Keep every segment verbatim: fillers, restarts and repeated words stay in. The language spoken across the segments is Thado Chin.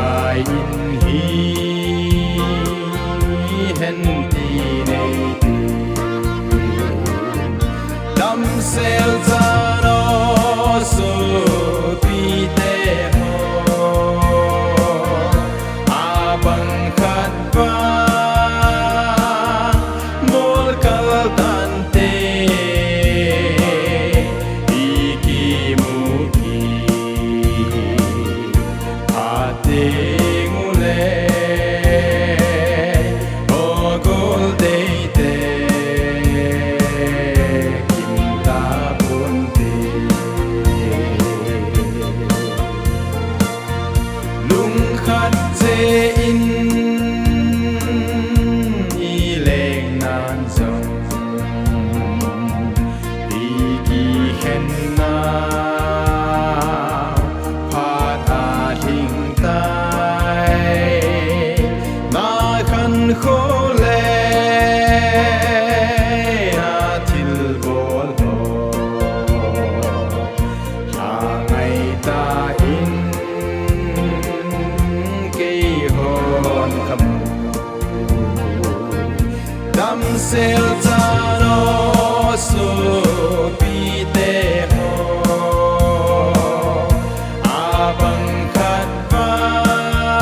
Ai in hi hen ti nei ti. Damsel chan o sopite ho, abang khat vang molkal tante, i kimu kit phat ding u le, o Goldeite, kimta ponte. Lungkhat cheh in i leng nan jong, i kikhenna phat a lhing tai. Na khankho le na thilbol ho, lha ngai tan, keihon kamu. Damsel chan o sopite ho, abang khat vang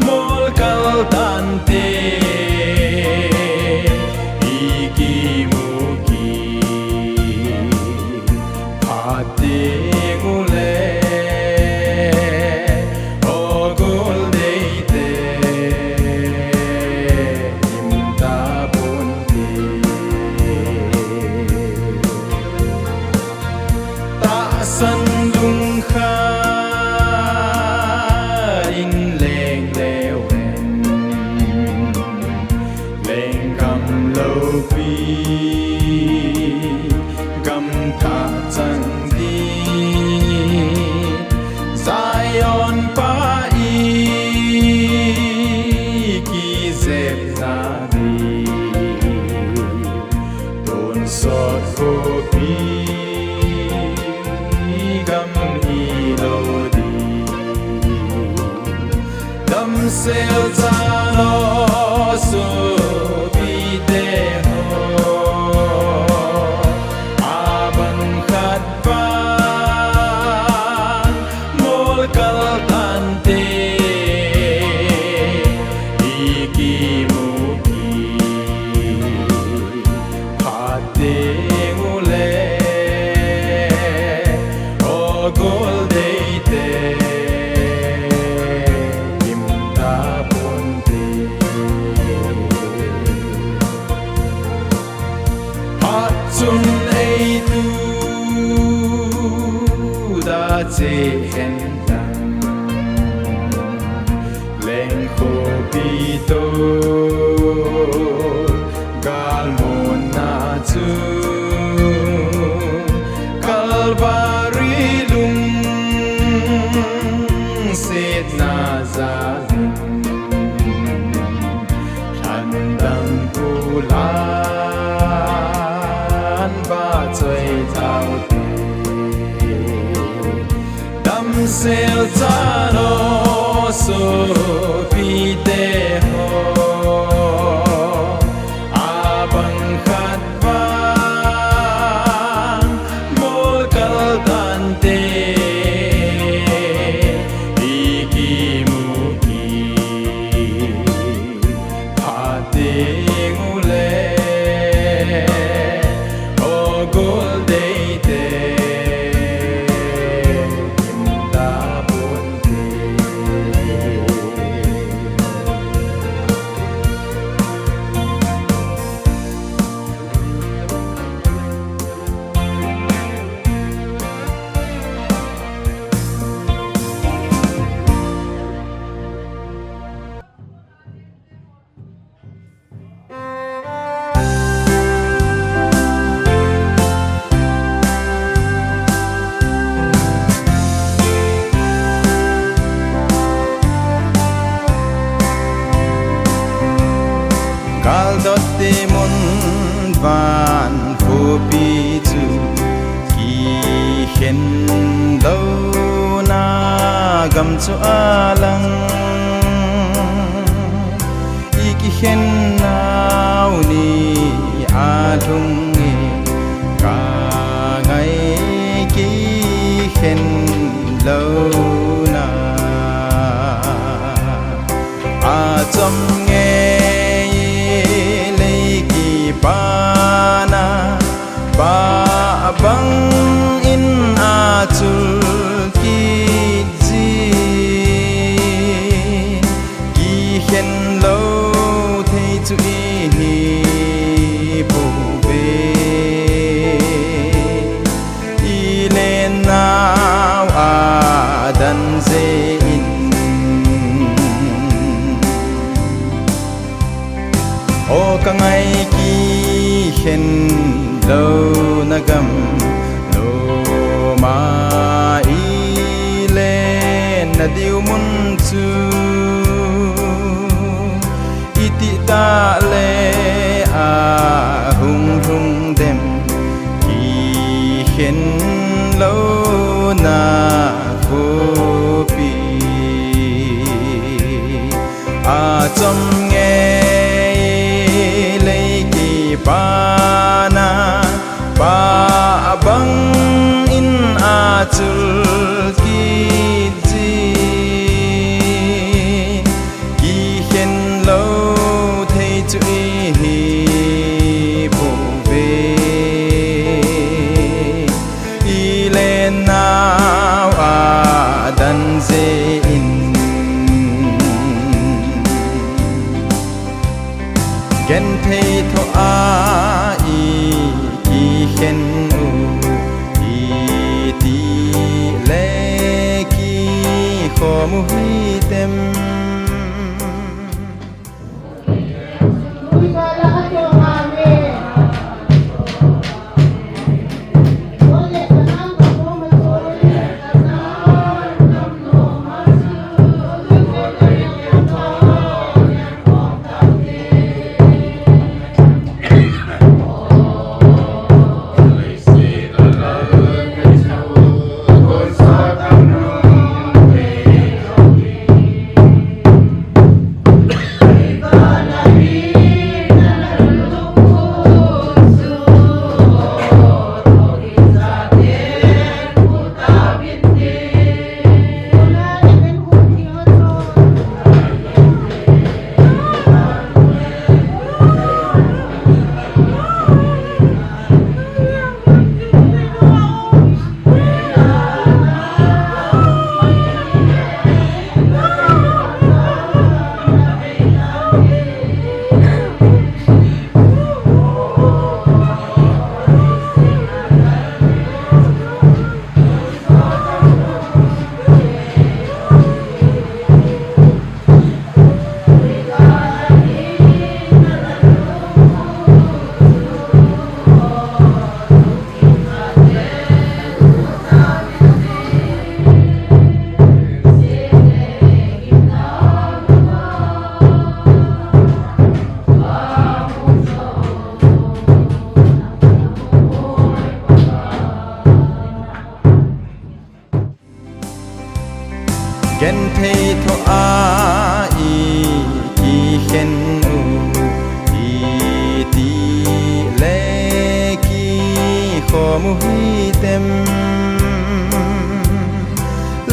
molkal tante, i kimu kit phat ding u le, o Goldeite, kimta ponte. Tahsan lungkhat in leng leu hen, lenggam loupi gamthah chang ding, Zion pa i kijepna ding, tonsot khopi gam hilou ding. Damsel chan o sopite ho, abang khat vang molkal tante, i kimu kit phat ding u le, o Goldeite, kimta ponte. Phat chun ei tu da che hen tan, leng khopi toh galmonna chu, Calvary lungsetna jal in, lhandam kulan vachoi taute. Damsel chan o sopite ho, abang khat vang molkal tante, i kimu kit phat ding u le, o Goldeite, kimta ponte. chu alang, i kikhen nau ni a lhung e, ka ngai kikhen lo na. A chom ngei lei kipana, pa bang in a chul kit ji, kikhen lo thei chu i hi pouve. I le nau a dan je in, o ka ngai kikhen lo na gam, lo ma i le na diu mun chu. Iti ta le a hung lhung dem, kikhen lo na khopi. A chom ngei lei kipana, pa bang in a chul kit ji, kikhen lo thei chu i hi pouve. I le nau a dan je in, genthei tho a i kikhen u, iti le kikhom u hi tem. Genthei tho a i kikhen u, iti le kikhom u hi tem.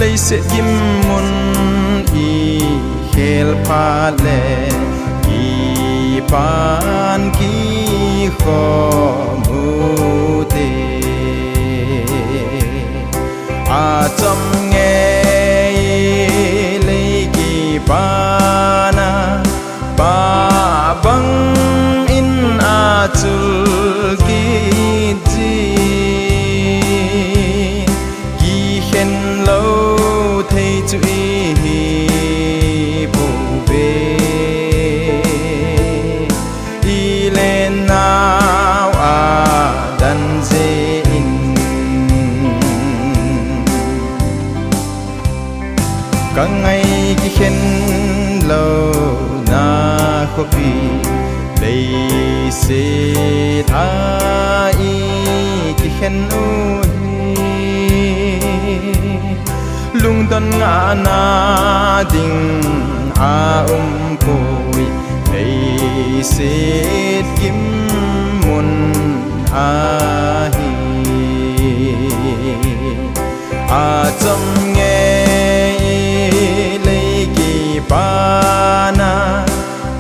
Leiset gim mun i khel phat le, kipan kikhom u te. A chom ngei lei kipana, pa bang in a chul kit ji, kikhen lo thei chu i hi pouve. I le nau a dan je in, ka ngai kikhen lo na khopi, leiset a i kikhen u hi. Lungdon ngahna ding aum poi, leiset gimmun ahi. Achom ngei lei kipana,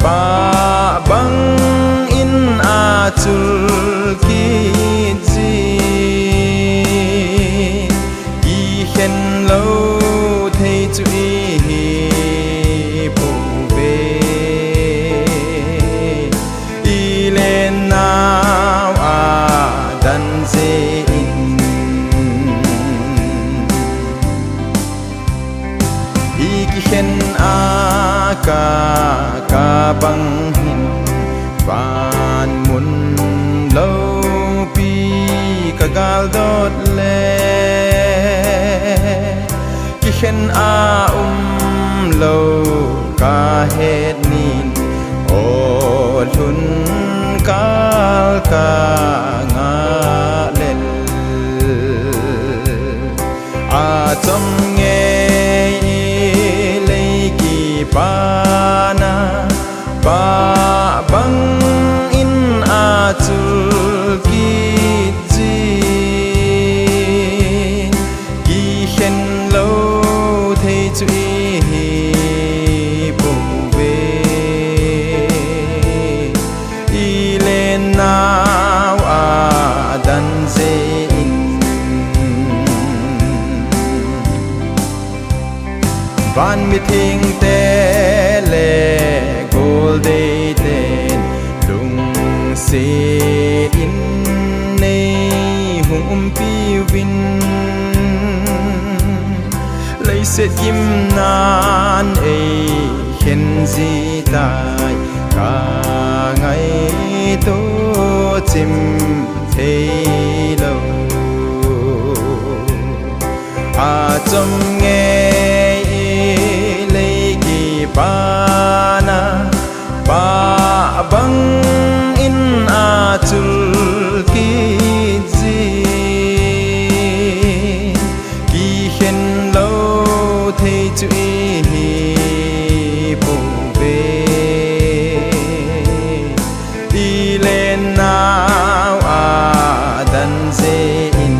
pah bangin achul kit jin, kikhen lou thei chu ihi pouve. I lennau a dan jeh in, i kikhen a ka, ka bang hin, van mun loupi ka galdot le, kikhen a um lou ka het nin, o lhun kal ka ngah lel. Achom ngei lei kipana, pah bangin achul kit jin, kikhen lou thei chu ihi pouve. I lennau a dan jeh in, van mithengte le goldei ten lungset in nei hung umpiuvin, leiset gimnan ei khen ji tai, ka ngaito chim thei lou. Achom ngei lei kipana, pah bangin achul kit jin, kikhen lou thei chu ihi pouve. I lennau a dan jeh in.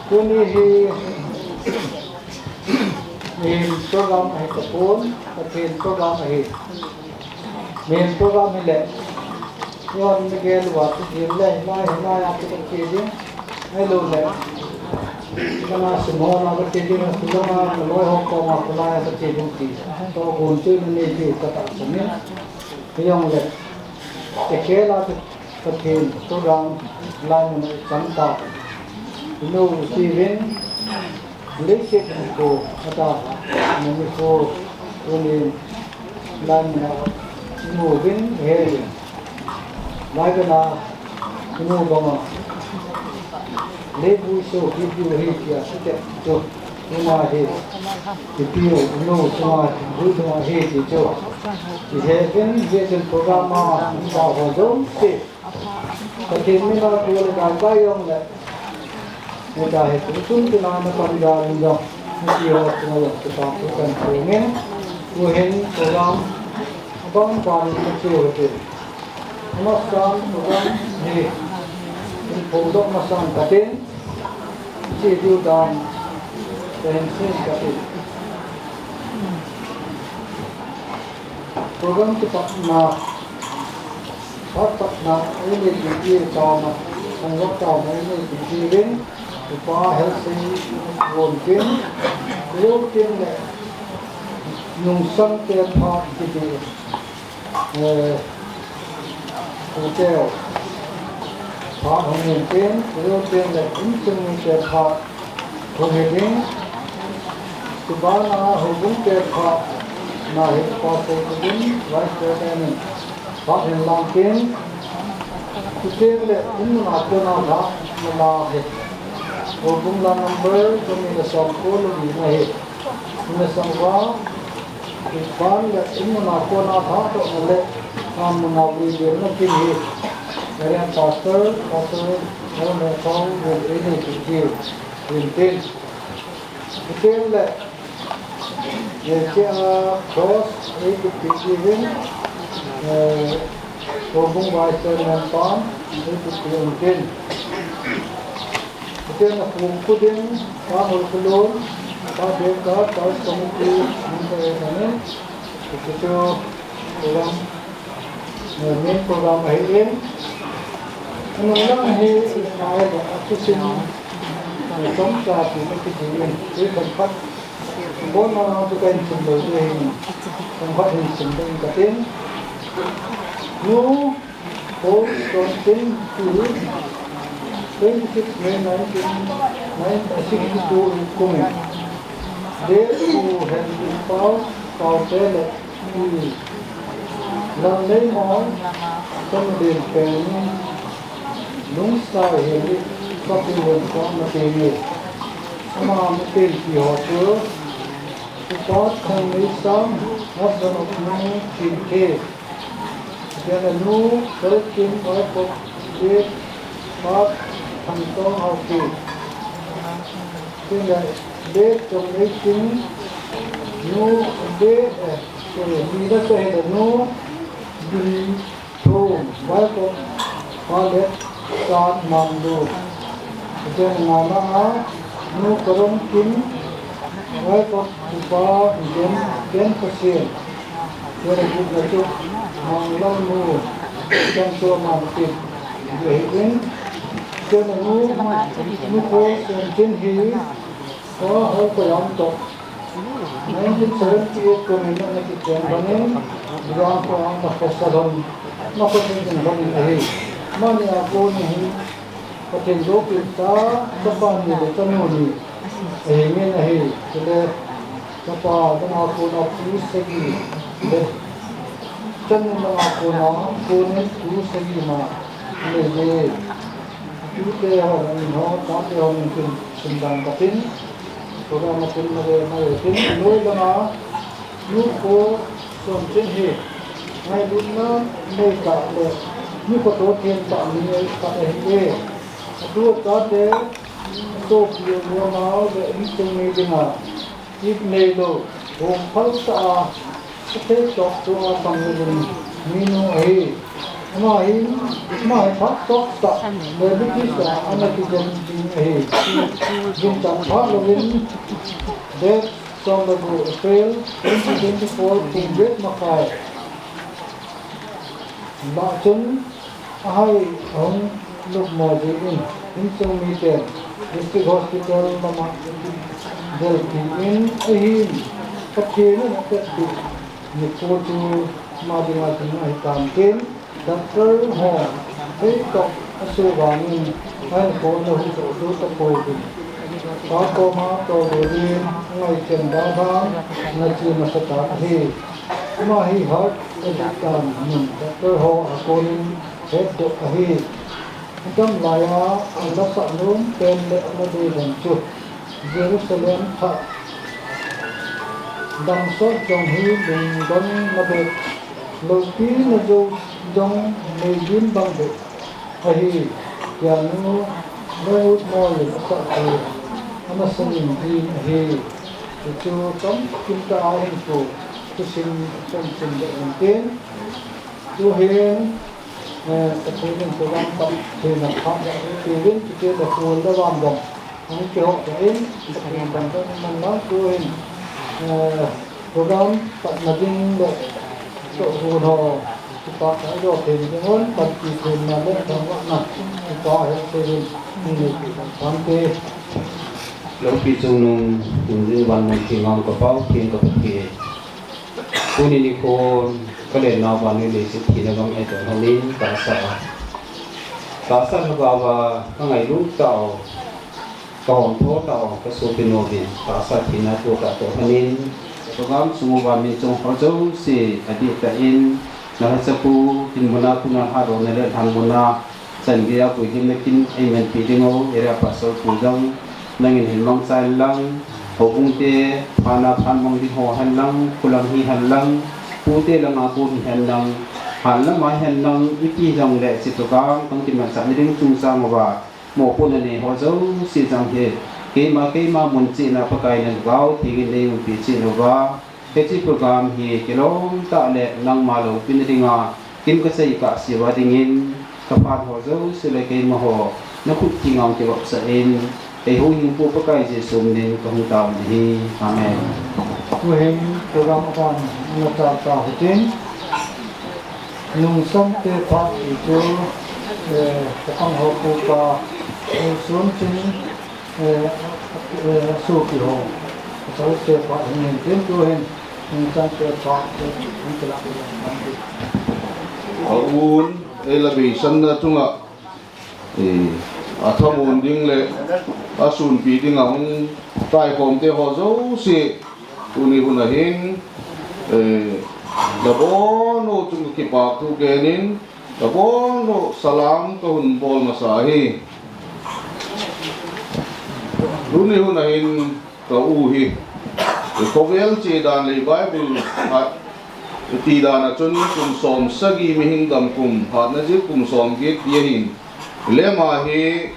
Tuni hi mihem program ahi tapon, Pathen program ahi. Mihem program hi le, yon ni gel uva chu gel le, hilai, hilai a chu ka che ding. Ahilou le, kana simhon a ka che ding, asilanga ka loi ho koma hilai a ka che ding ti. Toh gon chu na nei diu ka tahsan in. Hijongle, ka che la chu Pathen program laimun a i chang ta. Inu Sivin, leiset hinkho a ta, Manipur, tunin laimun a inu vin he, lai vin a inu banga, leibu so, pipiu hi tia, site chu, inu hi, pipiu, inu sunga, bu sunga hi ti chu. Ti he vin, he vin program a, ta ho jong ti. Pathen mina thu le dan kai jong le. Hita hi kum sung tina na pan ga rin jong. Hiti ho chunga jong kipa thu kan thu ngin. Tuhin program abang bang na chu hiti. Amasan program hi. In phongdoh masang katin. Che diu dan. Kahin sei katin. Program kipatna, phat patna, eini kiti taona, sangwat taona, eini kiti rin, upa health sei won tin, leu tin le, nungsang te phat kiti, eh, uteo, phat hong in tin, leu tin le, insung te phat, Hung hi ding, tubana houbung te phat na hi Pastor Kudin, Vice Chairman in phat hin lang tin, kuteng le in na kona na na la hi. Houbung la number kumi le som ko le ni na hi. Ni na som va, Iban le in na kona tha to na le, na muna wi le na kin hi. Area Pastor, Pastor, na na thong, wi le ni kin hi. Wi tin. Wi tin le, ye che a cross, wi kin kin hi wi. Eh, Houbung Vice Chairman pan, wi kin kin wi tin. Iten a kum kudin, pa hol kulun, pa beka, pa committee, member e manin, ito chu program, eh, main program ahi in. Anung lang hi, ai da, atusin, eh, chomcha ti na kiti in, ti khat khat, bon na na tu kahin sim lo tu hin, khat khat hin sim lo in katin. Nu, Paul Johnson to twenty-six May nineteen, nine, uh, sixty-two in Kumin. They who have been found, found dead in Lalleimol, Samuel Pen, Lungsai Henry, Papi Lungkong Mateni. Ama Mateni ho chu, Upa Thangmeisang, husband of Nu Thinke. Then a Nu Kalkin, wife of late Pa Thangtong Haokip. Then a late Thangmeising, Nu, late, eh, sorry, Nina Sahel, Nu Dun Thum, wife of Pa Let San Mangdu. Then a ngana a, Nu Karong Kim, wife of Upa Gen, Gen Pasien. Then a gupna chu, Manglam Nu, Changcho Mangkip. Then a Nu, Nu Ko Sen Chin hi, Aw, hoi ko jong toh. Nineteen seventy-eight kum in ana kichen bangin, Buda ko ang na khosa lhon, na khosa jing bangin ahi. Mani a kon hi, Pathen dopin cha, chapa ni le chanu ni. Ahi ngen ahi, chule, chapa dang a kon a pu sagi, le, chanu dang a kon a, kon in pu sagi ma, le je. Tute ho, min ho, tate ho, min kin, kin dang katin. Program a kin na ve, na ve tin. Noi langa, Nu Ko Son Chin hi. Ngailutna nei tah le, nu khoto theng tah ni nei tah ahi e. Atu tate, sopi u nau le insung mi dinga. It nei lou, hung phal tah a, athei chok chok a pang lou ding mi nu ahi. Ama hi, ama hi phat chok tah, diabetes a ana kichen ding ahi. Gin chang phat louvin, date som le gup April twenty twenty-four, pung get makai. Lah chun, Ahai, ahung lupmo jeh in, insung miten, District Hospital lama delpi in, ahin, Pathen in apetpi, nikho chu ama dinga chun ahitan tin, Doctor ho, hei toh, asu vangin, ahin kona hu toh, hu toh pouvin. Pa koma toh lou ding, ngaichen dan dan, nache masa tan ahi. Ama hi heart attack dan mun, Doctor ho a konin hetdoh ahi. Atam laiya, ala sah nom pen le ala dei dan chu, Jerusalem thah dang sot jong hi lungdon na bep, loupina jou jong nei din bang bep. Ahi, tia nu, Lord Moy, asah chu, ana sanin din ahi. Hichu, chomkim tah a hin chu, thusim, chomkim le hin tin. Tuhin, eh, Pathen in program pat, thina phat, tuhin, tuhin, tuhin, tuhin, Hung kiho tah in, Pathen thangvah in man lang tuhin, eh, program patna ding le, toh hun ho, kipa ka jo thei ding un, panpi thei na le, thangvah na, kipa he thei ding, ni ni ki thang te. Loupi Chungnung, Dungjui Vannoi Thengam ka Pau, Theng ka Pathen. Tuni nikhon, ka lennau vannoi leiset thina gam eitoh lhonin, tahsa a. Tahsa lhagao a, ka ngailut tau. Ka hom tho tau, ka sopi nu vin, tahsa thina tu tah toh lhonin, program sung uva min chung ho jouse, adih tah in, na lhacha pu, dinmun a tuna lhadona le lhanmun a, chan geiya puidim na kin, eimanpi ding u, area pastor pu jong, nangin hin mangcha in lang, houbung te, phan a phan mang ding ho hen lang, khulang hi hen lang, pu te langa kon hi hen lang, han lama hen lang, iti jong le, hiche program, kan kimanchah na ding chungchang uva, Mopohna nei ho jouse jong hi, keima, keima mun chihna Pakai nalhagao thengin nei umpi cheh uva, hiche program hi kilom tah le nangma loupina dinga, kin ka chai kahse uva dingin, ka phat ho jouse le keima ho, na khut thenga kivopsah in, kei huhhingpu Pakai Jesu minin ka hung taona ahi. Amen. Tuhin program aban ana chal ta hitin. Nungsante phat ti chu, eh, kapang ho pu pa, eh, sun chin, eh, eh, sopi ho. Sopi phat hung hin tin tuhin, nungsante phat ti, hung kila phat ti. A un, ei la beisanna chunga, eh, a thamun ding le, a sunpi ding a hung taikhom te ho jouse, tuni hun a hin, eh, la bon u chung kipa thu gen in, Kabonlou salam kahung bol masa ahi. Tuni hun ahin ka u hi, khovel che dan le Bible a ti dan a chun kum som sagi, mi hing dam kum, hatna jeh kum som get ti ahin. Lema hi,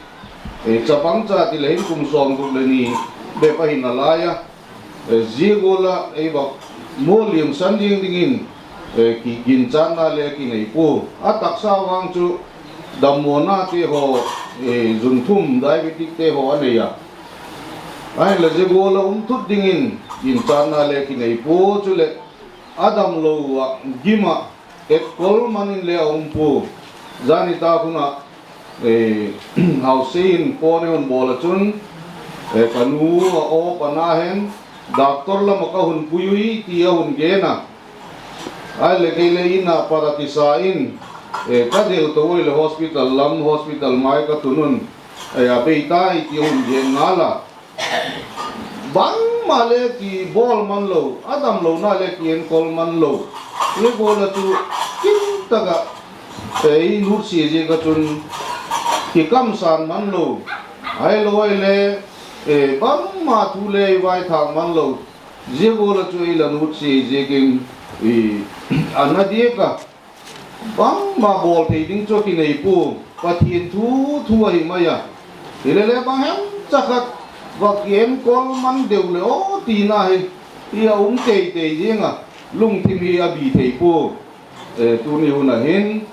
eh, chapang cha ti le hin kum som gup le ni bep ahin alai a. Eh, zia gual a ei va mu liam san ding dingin, eh, ki ginchatna le kinei pua. A taksa vang chu dammona te ho, eh, jun thum diabetic te ho anei a. Ahinla zia gual a um thut dingin ginchatna le kinei pua, chule a damlou a gim a etkol man in le a um pua. Jani ta khun a, eh, hausei in phone ahung bol a chun, eh, ka nu a o pa na hen, doctor lam a ka hun pui ui ti ahung gen a. Ahile kei le in a pat a kisa in, eh, ka del tou le hospital lam, hospital mai ka tun un, eh, a bei tai ti ahung gen ngal a. Bangma le kibol man lou, a damlouna le kienkol man lou. Zia gual a chu kin taka, eh, i nutse ziak a chun kikam san man lou. Ahilou ahile, eh, bangma thu le i vaithak man lou. Zia gual a chu ei la nutse ziakin, i, ana diak a. Bangma bol thei ding chu kinei pua, Pathen thu, thu ahi mai a. Hile le bang hem cha khat va kienkol man deu le o tina hi, i a um teitei ding a, lungthim hi a bi thei pua. Eh, tuni hun ahin,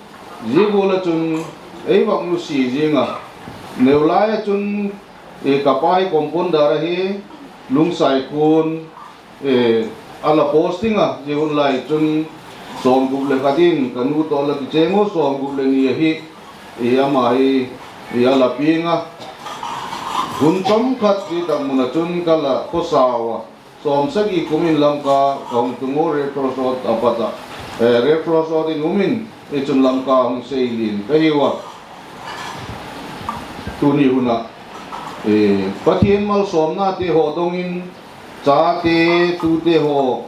zia gual a chun, ei va nutse ding a. Neu lai a chun, eh, ka pa hi compounder ahi, Lungsaikhun, eh, a la posting a, zia hun lai chun som gup le khat in ka nu toh la kicheng u, som gup le ni ahi, eh, ama hi, eh, a la piang a. Hun chomkhat zia tak mun a chun ka la khosa uva. Som sagi kum in Lamka ka hung tung u, Red Cross Road a pat a. Eh, Red Cross Road in um in, eh, chun Lamka hung seilin ka hiu a. Tuni hun a, eh, Pathen malsomna te ho dong in, chate, tute ho,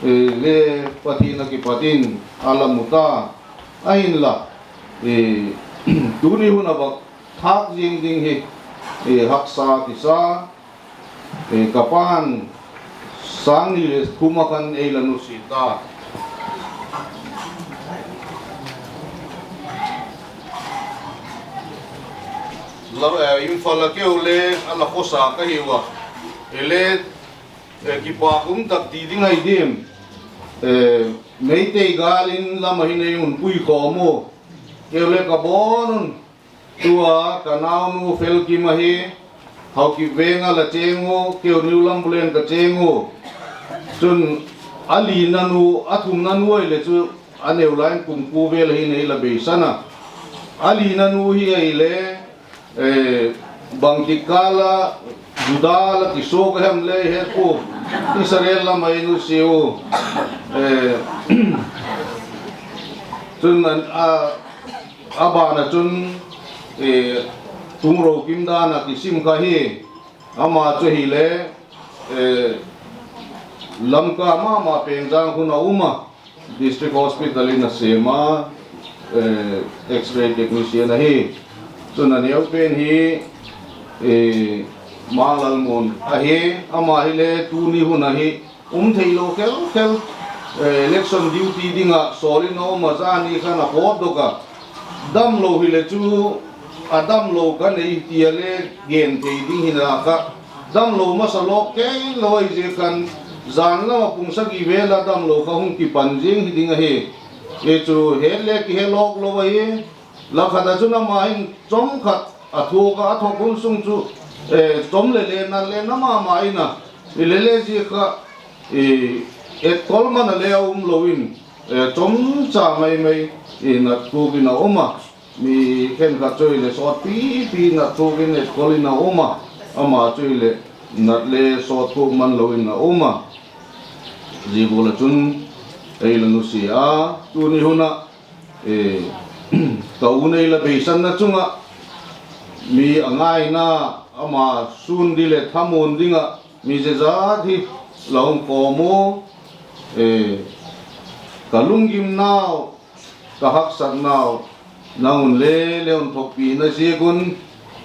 eh, le Pathen a kipat in a la mu ta, ahinla, eh, tuni hun a va thak jing ding hi, eh, haksa kisa, eh, ka pan sang ni le thum a khan ei la nutse ta. La, eh, Imphal a keu le a la khosa ka hiu a. Ele, eh, kipa kum tak ti ding ahi diam. Eh, Meitei gal in lam a hin ei hun pui khom u. Keu le ka bon un. Tua ka naunu Felkim ahi, Haokip veng a la cheng u, keu New Lambulen ka cheng u. Chun a lina nu, a thumna nu ahile chu a neu lai in kum ko vel ahin ei la beisan a. A lina nu hi ahile, eh, bangti kal a Juda la kiso ka hem le he pu, Israel lam a ei nutse u. Eh, chun an, a, a ban a chun, eh, Tungrou Kim dan a kisim kha hi, ama chu hile, eh, Lamka mama Pengjang khun a um a, District Hospital in a sem a, eh, X-ray technician ahi. Chun a neo pen hi, eh, Manglalmun ahi, ama hile tuni hun a hi, um thei lou khel khel, eh, election duty ding a sol in a um a, jani khan a potdoh a. Damlou hile chu, a damlou ka nei ti a le gen thei ding hi na kha. Damlou masa lou kei lou ahi jeh khan, jan lam a pung sagi vel a damlou kha hung kipan jing hi ding ahi. Hichu het le kihe lou lou ahi. La khat a chun ama hin chomkhat a thok a, a thok hun sung chu, eh, chom le le, nat le na mama in a, i le le ji kha, i, etkol man a le a um lou in, eh, chomcha mai mai, i, nat thuk in a um a, mi khenkhat chu i le sot pipi nat thuk in etkol in a um a, ama chu i le nat le sot thuk man lou in a um a, ji bol a chun, ei la nutse a, tuni hun a, eh, ka u nei la beisanna chunga, mi a ngaina, ama sun di le thamun dinga, mi jejat hi la hung khom u, eh, ka lunggim nau, ka haksatnau nang un le le un thokpi na ziak un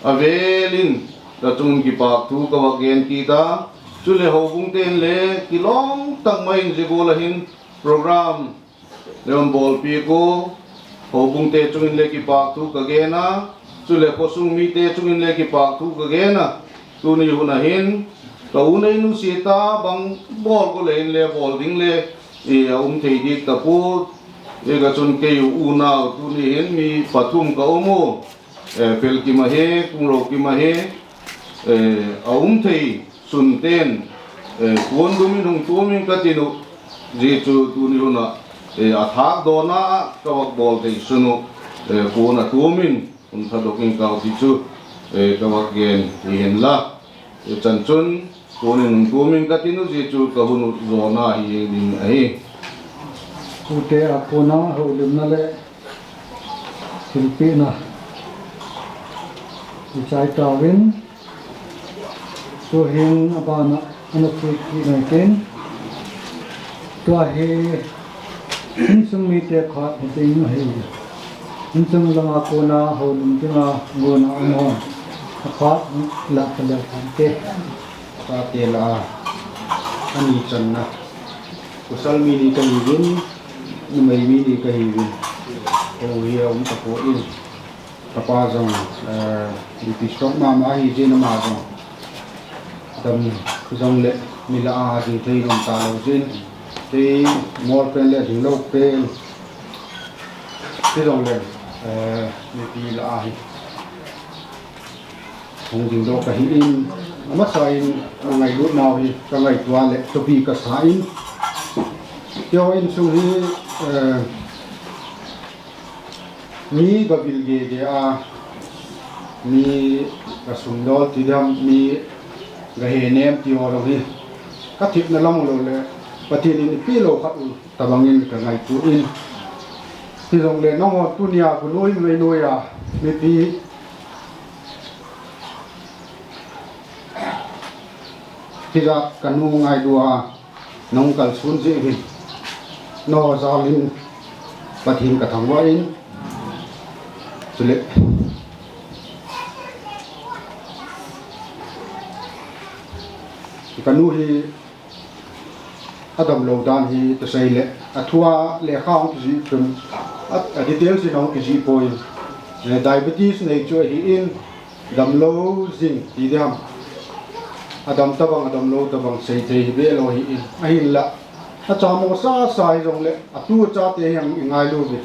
avelin ka chunga kipahthu ka va gen kit a. Chule houbung ten le kilom tak mai in zia gual a hin program le un bolpi ko, houbung te chungin le kipahthu ka gen a, chule khosung mite chungin le kipahthu ka gen a, tuni hun a hin ka u nei nu si ta bang bol ko le in le bol ding le i a um thei dik ta pu, i ka chun kei u u nau tuni hin mi pathum ka um u. Eh, Pelkim ahi, Kungrokim ahi, eh, a um thei sun ten, eh, kuan dumin hung tumin ka tin u, zia chu tuni hun a, eh, a thak dona a ka vak bol thei sun u, eh, kuan a tumin, kun tha dokin kau ti chu, eh, ka vak gen hi hen la. Ichan chun, kunin hung tumin ka tin u zia chu ka hun u zona hi ding ahi. Ute a kona houlimna le thilpehna i chai tauvin, tuhin a bana ana thilpeh ngai tin, tua hi insung mite khat hi ding ahi. Insung langa kona houlim dinga gona um hon a phat la ka le kan te. Tate la a, ani channa. Pasal mi ni ka hiuvin, numei mi ni ka hiuvin. Ko hi a um ta ko in. Ka pa jong, eh, B P stroke mama hi jin ama jong. Dam jong le mi la a ding thei nom ta lo jin. Kei mol pen le ding lo pen. Kei jong le, eh, mi pi la a hi. Hung ding doh ka hi in, a masa in, a ngailut nau hi, ka ngaituah le, thupi ka sa in. Keiho insung hi, eh, mi ka vil gege a, mi ka sumdol ti dam, mi ka he nem ti ho lo hi. Ka thipna lam u lo le, Pathen in i pe lo khat u. Tabang in ka ngaitu in. Hijongle nangho tunia ka noi mai noi a, mipi hijat ka nu ngailua, nang kalsun jeh hin. Nangho jal in Pathen ka thangvah in. Chule. Ka nu hi A damlou dan hi kasei le, a thu a lekha hung kijih chun, a, a details in hung kijih poi. Eh, diabetes nei chu ahi in, damlou jing ti ding ham. A dam tabang, a damlou tabang sei thei hi behlou ahi in. Ahinla, a chamo sasa hijongle, a tu a chate hi hung i ngailu ve.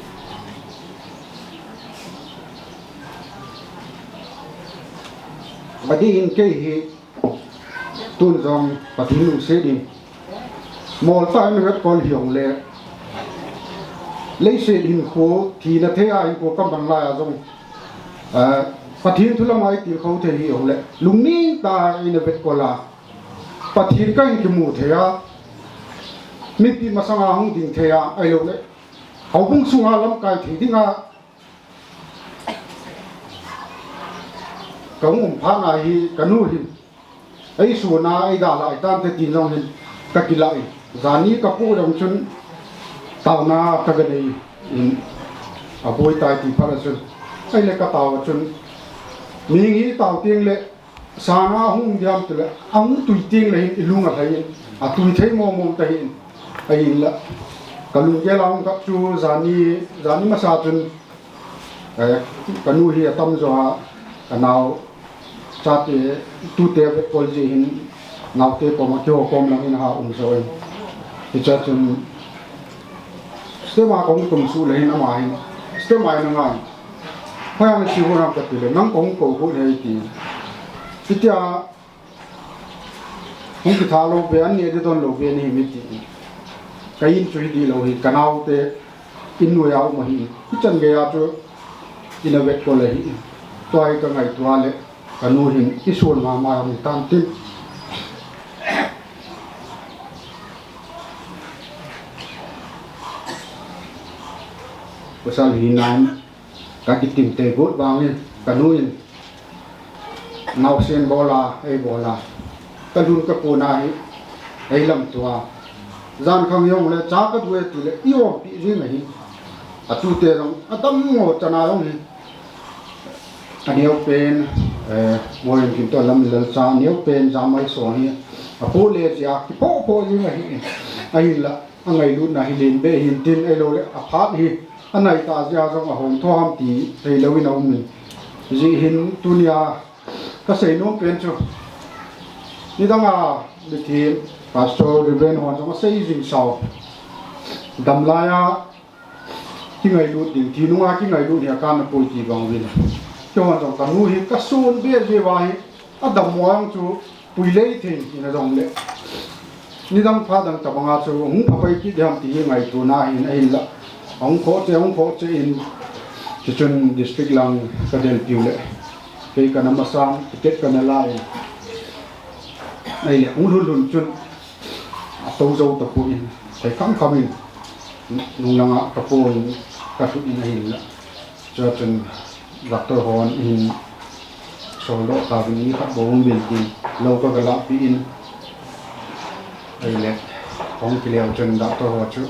Adeh in kei hi, Tun jong Pathen lungset in, molta in vetkol hijongle, leiset hinkho, thina thei a hinkho kaman lai a jong, eh, Pathen thu lama i tilkhou thei hijongle, lungning tah in vetkol a, Pathen kahin kimu thei a, mipi masanga hung ding thei a, ahilouleh, houbung sunga lamkai thei dinga, Ka hung um phat na hi ka nu hin, eisuna eidalhah tante tin jong hin ka kilah in. Jani ka pu jong chun taona ka ga nei in, aboi tai ti phat a chun, ahile ka tao a chun, mi hi tao teng le, sana hung diam tile, ahung tui teng le hin i lung alhai in, atui thei mong mong ta hin, ahinla. Ka lunggel a hung kap chu jani, jani masa chun, Eh, ka nu hi atam jo a, ka nao chate, tute vetkol jeh hin, naote koma keiho kom lang in aha um jo in. Hichea chun, step a ka hung tum suh le hin ama hin, step a in angai. Hoiya na che u ham ka ti le, nang ka hung kou u ahi ti. Hitia, Hung kitha lou ve, an neh ding don lou ve nahi mi ti. Ka in chu hi dih lou hi, ka naote in noiya um ahi. Hichan geiya chu in a vetkol ahi. Tua hi ka ngaito a le, ka nu hin i sun mama ahi tan tin. Pasal hi nan. Ka kitim tei got vangin, ka nu in, naosen bol a, ei bol a. Ka lhun ka kon a hi, ei lamto a. Jan khang jong le, cha ka du e ti le, i ompeh jing ahi. Atute jong, adammo chana jong hi. Aneo pen, eh, Moin Kim to Lam Lal cha, aneo pen Jamai so hi. Apo le jia, kipo po jing ahi. Ahinla, angailutna hi len be hin tin, ahilou le, aphat hi. Anai ta jia jong ahong tho ham ti, thei lou in aum in. Ji hin tunia, Ka sei nom pen chu, nidang a, mithi, Pastor Reverend hon jong asei jing sau. Damlai a, kingailut ding, thi nunga kingailut hi akan apoi ti bang uvin. Kei hon jong kanu hi kasun be jeh uva hi, adammo jong chu pui lei thei tina jong le. Nidang phat dang tabanga chu hung phapai kit diham ti hi ngaituna ahin, ahinla. Hung khoh che, hung khoh che in, chuchun district lang ka delpiu le. Kei kana masang, ticket kana la in. Ahile, hung lhun lhun chun, ato jou tapon, sei kham kham in, nung langa kapon, kalhut in ahinla. Chuchun, Doctor hon hin soldoh tauvin, mi khat bou um uvin tin, lou ka galahpeh in. Ahile, hung kile chun doctor ho chu,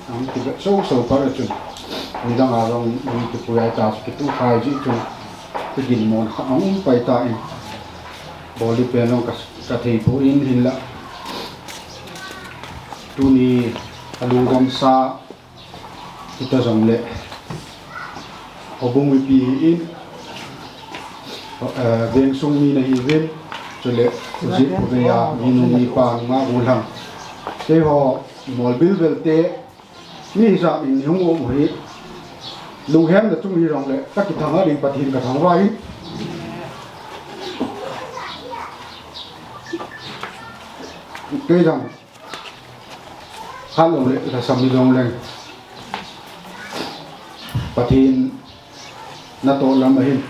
ahung kivet soso phat chun, nidang a jong mi kipui ahi ta chu kituh khai jeh chun, kigin mona khat ahung um pai tan, bol ding pen jong ka, ka thei poi hinla. Tuni, alungdam sa, Hita jongle, houbung mipi hi in, eh, vengsung mi nahiuvin, chule, ujeh uvin a, minu mipa nunga gollhang. Keiho, Molbil vel te, mi hisap in hung um u hi, lunghemna chung hi jongle, ka kithang a ding Pathen ka thangvah in. Kei jong, Khat lou le, lhasam hi jongleng. Pathen natoh lam ahin.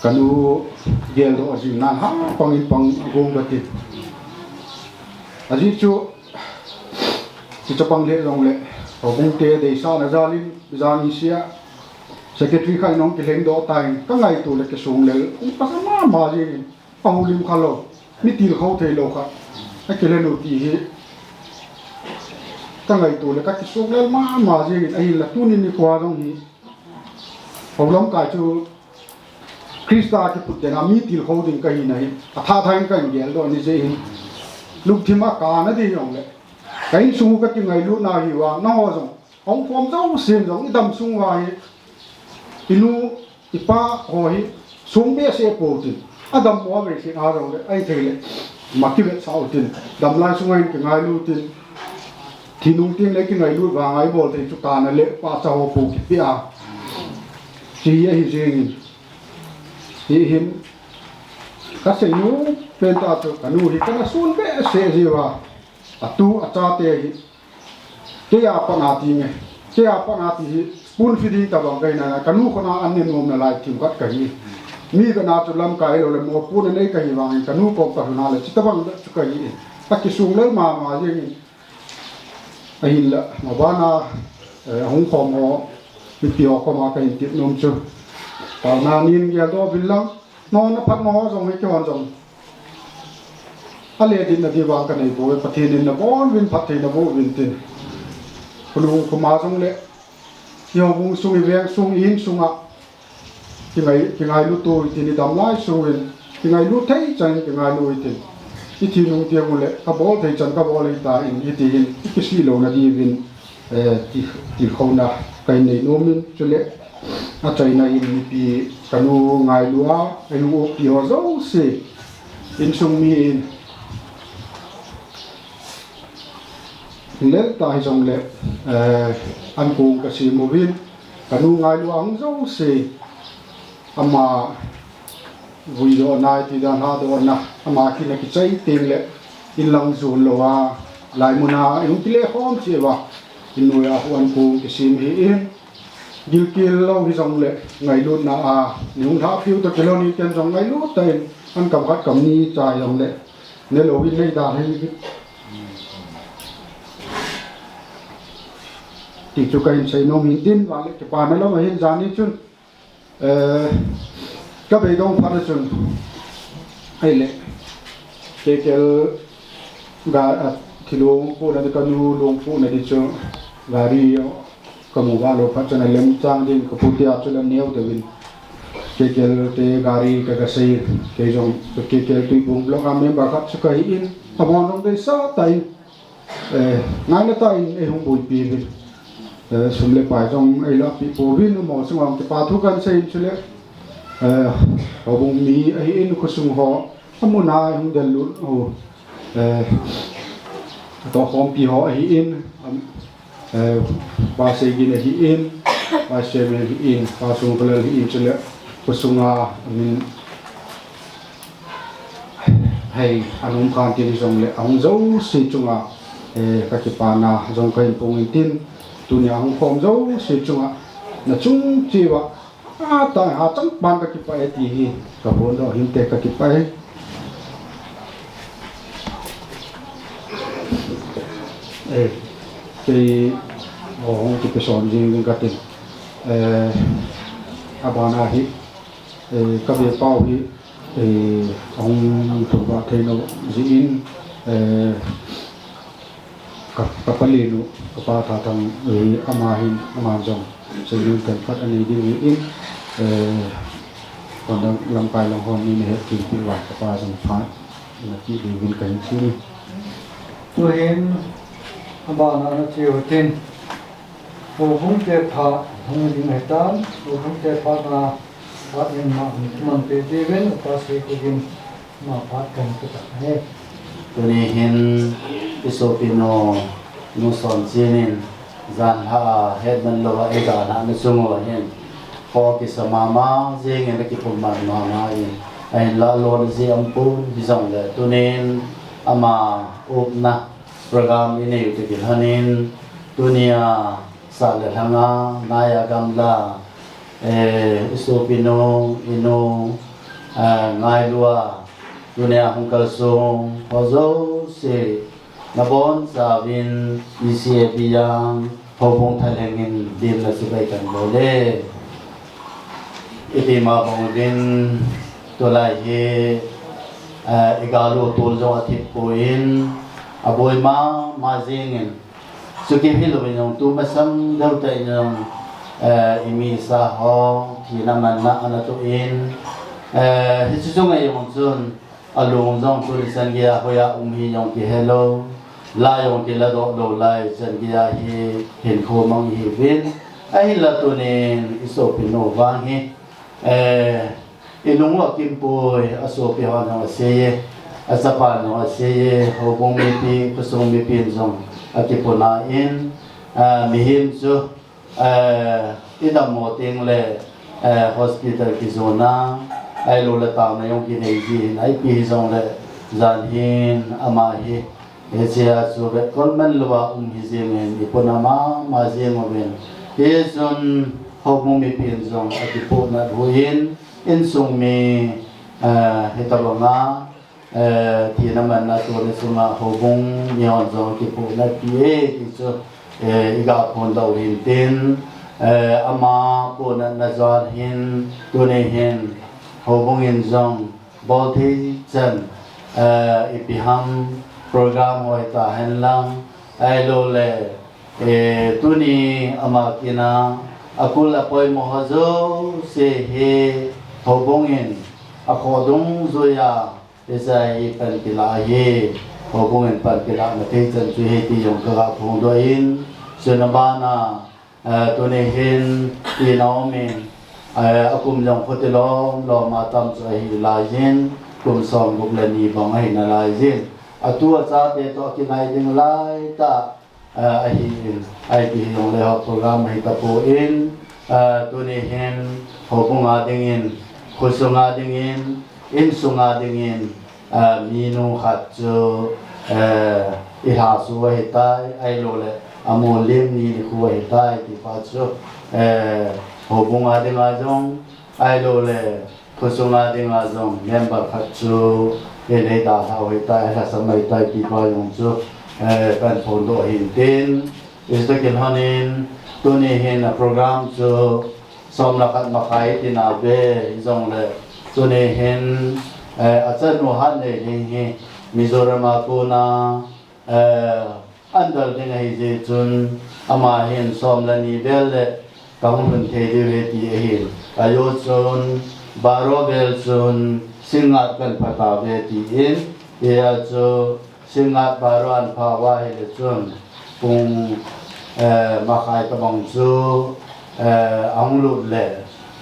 Kanu geldoh jing nan ha pang in pang gong kati. Ajeh chu, kichapang le jongle, houbung te deisahna jal in, jani sia, secretary khat in ahung kilhengdoh tan, ka ngaito le kisong le, um pasa mama jing in. Ahung lim kha lou, mi tilkhou thei lou kha. Akilhen u ti hi. Ka ngaito le ka kisong lel mama jeng in ahinla tuni nikho jong hi. Hou lamkai chu Christa kiput den a mi tilkhou ding kahi na hi. Athah thah in kahin geldoh ni jeh hin. Lungthim a kana ding jong le. Ka insung u ka kingailutna hi vang, nangho jong. Hung khom jouse jong, i dam sung uva hi, i nu, i pa ho hi, sung behseh pou tin, a dammo a vei khin a jong le, ahi thei le, ma kivetsah u tin, damlai sunga hin kingailu tin, thi nung teng le kingailut vanga i bol thei chu kana le, pahcha ho pou kipeh a. Chi ahi jeng in, hi hin, ka sei nom pen tah chu, ka nu hi kana sun behseh jeh uva, a tu, a chate hi, Kei a pat na ti nge. Kei a pat na ti hi spoon feeding tabang kahi na, ka nu khut a an ne nom nalai themkhat kahi. Mi kana chu lamkai lou le mopohna nei kahi vangin ka nu kom ka lhun a le chutabang chu kahi. Ka kisung lel mama jeng in. Ahinla, mabana, eh, ahung khom ho, mipi ho koma kahin tep nom chu. Taona nin geldoh uvin lang, nopna phatna ho jong hi kihon jong. A le dinna ding vang ka nei poi, Pathen in nabon uvin phattheina boh uvin tin. Khonung khoma jong le, i houbung sung, i veng sung, i insung a, kingai, kingailu tou hitin, i damlai sung uvin, kingailu thei chan kingailu hitin. I thi nung teng u le, ka bol thei chan ka bol hita in, hitin, i kisih louna ding uvin. Eh, ti, tilkhouna kahin nei nom in, chule achaina in mipi ka nu ngailu a, ka nu upi ho jouse, insung mi in, lel ta hi jong le, eh, an kong ka sem uvin, ka nu ngailu a hung jouse, ama vui dohna, ti dan ha dohna, ama kin a kichai teng le, in lang jon lou a, lai mun a, in hung kile khom cheh uva, in noi a huan kong kisem hi in, gilkel lou hi jong le, ngailutna a, ni hung lhah piu toh kilhon in ken jong ngailut tah in, an kam khat kam ni chai jong le, ne lou in nei dan hi, ti chu kahin sei nom in tin, vang le kipana lam ahin jan ni chun, Eh, ka beidong phat a chun, ahile, K K L ga, a, thilong pohna di, ka nu long pohna di chu, gari, Kamu val lou phat chun alem chang din, kapu tia chun aneo deuin. Kekel te gari ka gasei, kei jong Kekel Tuibung block a member khat chu kahin, abon jong deisah tah in, eh, ngaina tah in eihung boipi uvin. Eh, sum le pai jong eilahpi pouvin, amaho chunga kipa thu kahin seiyin chule, eh, houbung mi ahin, khosung ho, amun a eihung del lut ho, eh, tohkhompi ho ahin, am, eh, Pa Seigin ahin, Pa Semen ahin, Pa Sungkholal ahin, chule khosunga amin hei, anom khan tin jongle, ahung jouse chunga, eh, kakipana jong kahin phong in tin, tunia ahung khom jouse chunga, nachung cheh uva, a, tah a chang pan kakipah e ti hi kaphondoh hinte, kakipah e. Eh, kei, oh, hung kipeson jing ding katin. Eh, abana hi, eh, kabe pau hi, eh, ahung thumvah thei lou jeh in, eh, ka, ka palen u, kapa Thathang, eh, ama hin, ama jong, seinom themkhat anei ding ahin, eh, kon lamkai lang hon mi nahet kit uva, kapa jong phat, nati ding uvin kahin thum e. Tuhin, abana nache utin, houbung te phat hung ding ahitan, houbung te phat na, phat in ma, man pe ding uvin, Upa Seigin, ma phat kan pe ta e. Tuni hin, isopinu, Nu Sonchin in, janhi a, hetman louva, eijanhi na chung uva hin, kho kisa mama jingin, akipum man mama in, ahinlah lona jeh aumpon, hijongle, tunin, ama, upna, program inei u toh kilhonin, tunia, sah le lhanga, naiya gamla, eh, isopinu, inu, eh, ngailua, tunia hung kalsong ho jouse, nabonchauvin, E C A P jong, houbung thalheng in, dimna chibai kan bol e. Ipi ma bang uvin, tulai hi, eh, igal u tol jong athip poi, aboi mama jingin, chuti hilou in jong tu masang deuh tah in jong, eh, imi sa ho, thina manna ana toh in, eh, hiche chunga jong chun, alung jong tuni chan geiya hoiya um hi jong kihelou, la jong kiladoh lou lai, chan geiya hi hinkho mang ihiuvin, ahinla tunin isopinu vang hi, eh, ilung u akimpoi, asopi hon jong asei e, achapa jong asei e, houbung mipi, khosung mipin jong akipuna in, ah, mihem chu, eh, idammo tengle, eh, hospital kijona, ahiloule taona jong kinei ji hin, ipi hijongle, jan hin, ama hi, hichea chu vetkol man louva um hi jengin, ipuna mama jeng uvin. Hichun, houbung mipin jong akipohnat u hin, insung mi, eh, hitobanga, eh, thina manna tuni sunga houbung mihon jong kipohnat pi e ti chu, eh, iga phondoh u hintin, eh, ama pohnatna jal hin, tuni hin, houbung in jong, bol thei chan, eh, ipi ham program hoi tahen lang, ahiloule, eh, tuni ama kina, akul apoimo ho jouse hi, houbung in, akhoh dungjuiya, hiche hi panpilah ahi, houbung in panpilah na thei chan chu ahi ti jong kaga phongdoh in, chuna bana, eh, tuni hin, ina um in, eh, akum jong khuti lom lom a tam chu ahi laiyin, kum somgup le ni bang ahi nalaiyin. Atu achate toh akinai ding laitah, eh, ahin, ipi hijongle ho program ahi tapon, eh, tuni hin, houbung a dingin, khosung a dingin, insung a dingin, eh, minu khat chu, eh, ilhasu ahitai, ahiloule, amolim ni nikho ahitai, tipa chu, eh, houbung a dinga jong, ahiloule, khosung a dinga jong, member khat chu, inei dalhau ahitai, alhasam ahitai, tipa jong chu, eh, kaphondoh hintin, hiche toh kilhonin, tuni hin a program chu, som le khat makai tina ve, hijongle, tuni hin, eh, achanu hatnei ding hi, Mizoram a kona, eh, An dal ding ahi jeh chun, ama hin som le ni vel le kahung lhun thei diu ahi ti ahin. Ajeh chun, baro vel chun, singngat kan pha tauve tin, hia chu, singngat baro an pha uva ahile chun, pung, eh, makhai tabang chu, eh, ahung lut le,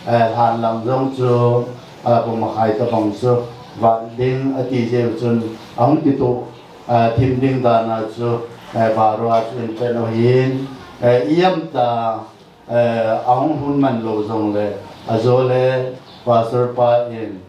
eh, lhan lang jong chu, eh, pung makhai tabang chu, vat ding ati jeh chun, ahung kituh, eh, thim ding dan a chu, eh, baro a chu in pen u ahin, eh, ijemtia, eh, ahung lhun man lou jongle, ajole Pastor pa in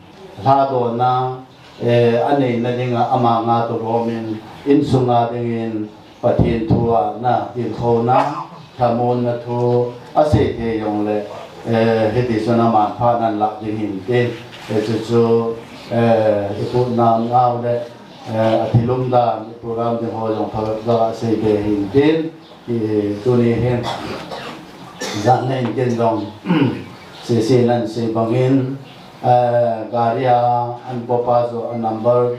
lhadohna, eh, aneina dinga ama nga toh gom in, insunga dingin Pathen thu a na, tilkhouna, lhamonna thu asei thei jongle, eh, hiti chun aman phat nan lah ding ahin tin, eh, chuchu, eh, i pu Namngao le, eh, athilum dan, i program ding ho jong phabep ga sei be ahin tin, i tuni hin, jan le in kin jong, sese nan sei bangin, eh, gari a an popa chu a number,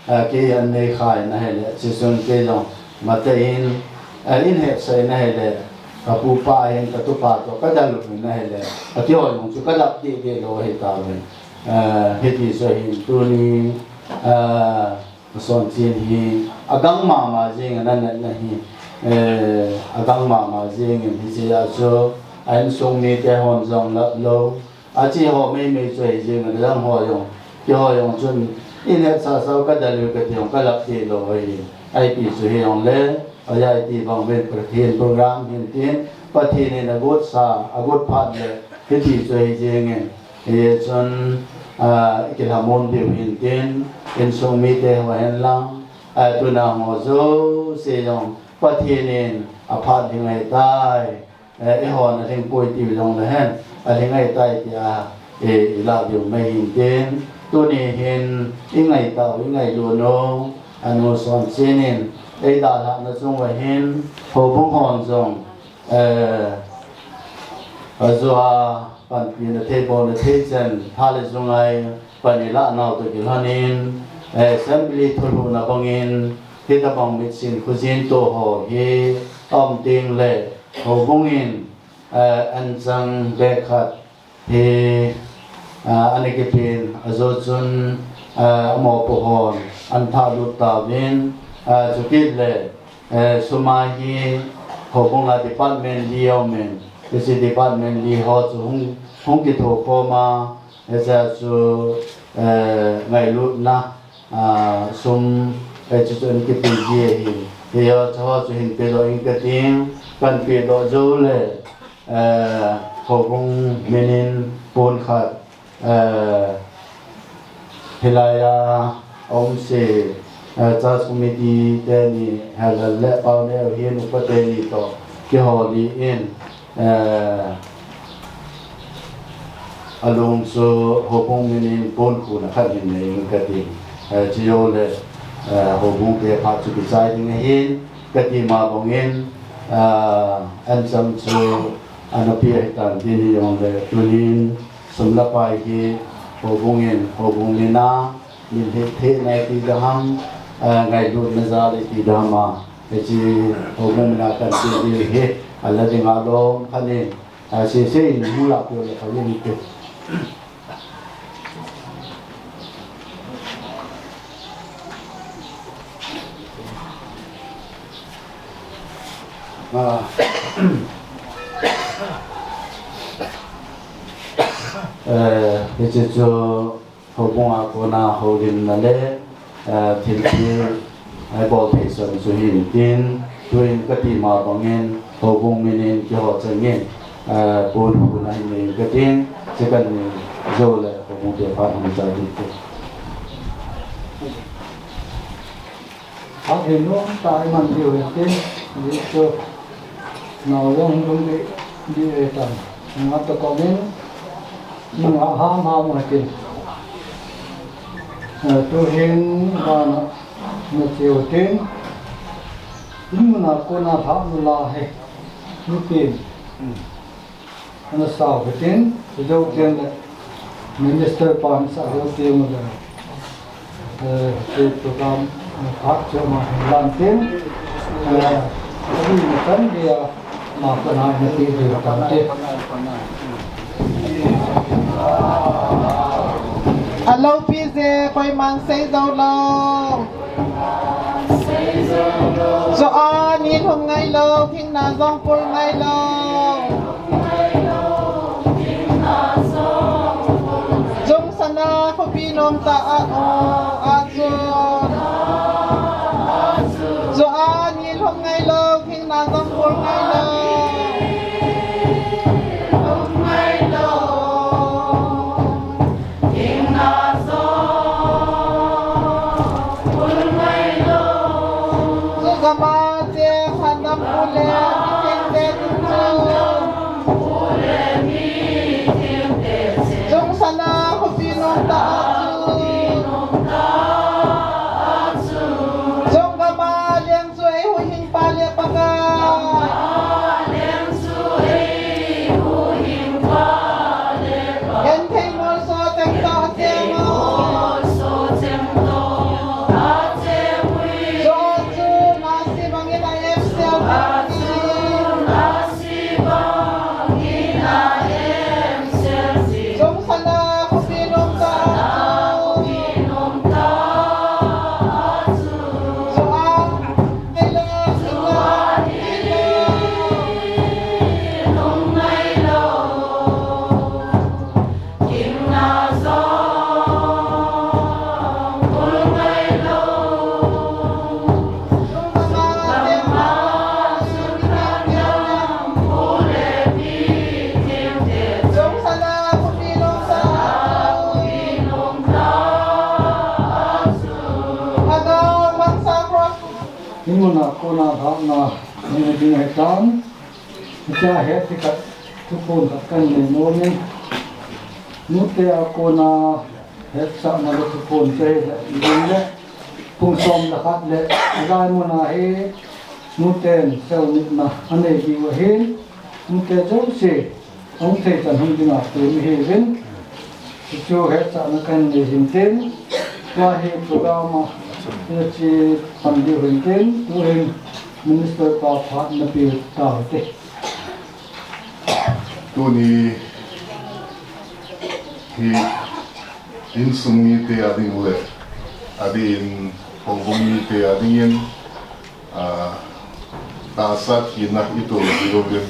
eh, kei an nei kha in ahile, chuchun kei jong mate in, eh, in hetsah in ahile, ka pupa hin ka tupa toh ka dal u in ahile, akihou jong chu ka dap deh deh lou ahi tauvin. Eh, hiti chu ahin tuni, eh, Sonchen hi agang mama jeng in anatna hi, eh, agang mama jeng in hiche a chu a insung mite hon jong lap lou, ache ho meimei chu ahi jeng in adang ho jong, keiho jong chun in hetsah sa u ka dal u kati jong ka lap deh lou ahi, ipi chu hijongle, ahi ti bang ven Pathen program hin tin, Pathen in agot sa, agot phat le, hiti chu ahi jeng in, Hichun, ah, i kilhamon diu hin tin, insung mite ho hen lang, ah, tuna ho jouse jong Pathen in aphat lhing ahitai, eh, eihon alhing poi tiu jongle hen, alhing ahitai tia, eh, i lah diu mai hin tin, tuni hin i ngaitau, i ngailut u, anu Sonchen in, ei dalhahna chung uva hin, houbung hon jong, eh, ajeh a, Panpina thei, bolna thei chan, pha le jungai, pan i lah nau toh kilhon in, eh, assembly thulhuhna bangin, hitabang mitsin khojin toh ho hi, aum teng le, houbung in, eh, anchang bag khat hi, ah, ana kipen, ajeh chun, ah, amopo hon, ana thah lut tauvin, ah, chukit le, Eh, sum a hi houbung a department li aum in, hiche department li ho chu hung, hung kithokhom a, hiche a chu, eh, ngailutna, ah, sum, eh, chuchu ana kipe ji ahi. Hiche ho chu hin pedoh inge kating, kan pedoh jou le, eh, houbung min in pon khat, eh, hilai a aumse, eh, church committee teni, Helen le Pauneo hin upa teni toh kihoulim in, eh, alung chu houbung min in pon khuna khat hin nei inge kating, eh, chujou le, eh, houbung te phat chu kichai ding ahin kati ma bangin, eh, anchang chu ana pe ahitan tin hijongle tunin, Sum le pai hi houbung in, houbung min a, min hi thei nai ti ding ham, eh, ngailutna jal i ti ding ham a, hiche houbung min a kan pe ding hi, ala ding a lom khat in, eh, sese in hung lah peh le khat in ti. Ah. Eh, hiche chu houbung a kona houlimna le, eh, thilpeh, eh, bol thei son chu hin tin, tuin kati ma bangin, houbung min in kihou changin, eh, pon khuna hin nei inge kating, chu kan nei jou le houbung te phat hung chai ding te. Phat hi nomtah a i man diu hitin, hichu nao jong hung lhung deh, deh ahitan. Nungah toh kong in, nungah hamham u hitin. Eh, tuhin vana na cheu hitin, in mun a kona lhah nula hi, nipin. Ana sau hitin, jou teng le Minister pan sa jou teng le, eh, hiche program, eh, phat chu ama hin lan tin, Alopi je, koiman sei jou lou. Joa ni lhum ngai lou, thingna jong pul ngai lou. Jungsana khopi nom tah a, o, a chu. Joa ni lhum ngai lou, thingna jong pul ngai lou. Chu gama cheng Hannam pu le Mithengte ding chu. Jungsana khopi nom tah a chu. Jong gama leng chu eihuhhingpa le Pakai. Genthei molso cheng tah a cheng o. Joa chu nasi bangin a em sel. Jungsana khopi nom tah a chu. Joa Himuna kona lhahna ni ding ahitan. Hichea het ding khat, thuphon khat kanei nom in. Nute a kona hetsahna le thuphon chu hileh, ding le, pung som le khat le, hilai muna hi, nuten seunitna anei diu ahin, nute jouse, ahung thei chan hung dinga tum ihiuvin, hichu hetsahna kanei hintin, tua hi program a, hiche pan diu hintin, tuhin Minister pa phat napeh taute. Tuni hi insung mite ading le, adin houbung mite adingin, a, tahsa thina itoh jiuvin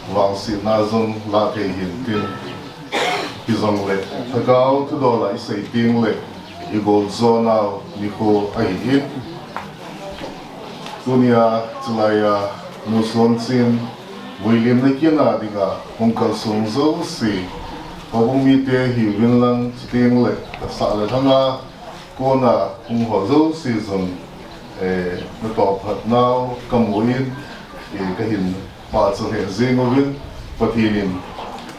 vangsetna jong la thei hintin, hijongle, lhagao thudol a isei teng le, igol jonau nikho ahin. Tunia chulaiya Nu Sonchin vuilimna kit na dinga hung kalsong jouse, houbung mite hiuvin lang chuteng le tahsa le lhanga kona hung ho jouse jong, eh, natoh phat nau kamun, eh, kahin pachat lheh jeng uvin, Pathen in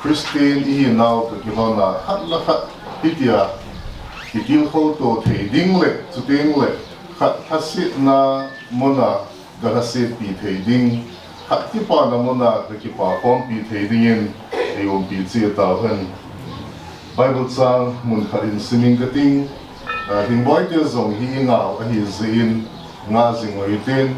Christian ihinau toh kilhonna khat le khat hitia kitilkhou to thei ding le, chuteng le khat lhasetna muna galhasetpi thei ding, khat kipana muna kakipa khompi thei dingin eiumpi cheh tauhen. Bible chang mun khat hin simin kating, a, Lhingboite jong hi ingau ahijeh in, ngah jing uhitin,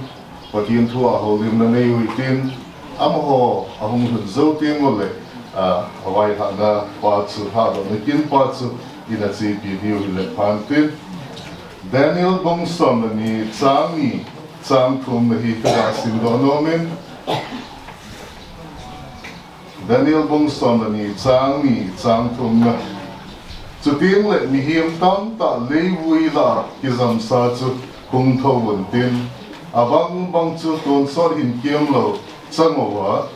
Pathen thu a houlimna nei uhitin, amaho ahung lhun jou teng ule, a, availhahna pa chu, lhadohna kin pa chu, ina chepi diu hile phantin. Daniel bung som le ni chang ni, chang thumna hi kaga simdoh nomin. Daniel bung som le ni chang ni, chang thumna. Chuteng le mihem tamtah leivui lah a kijamsa chu hung thou untin, abang bang chu tonsot hinkemlou chang uva,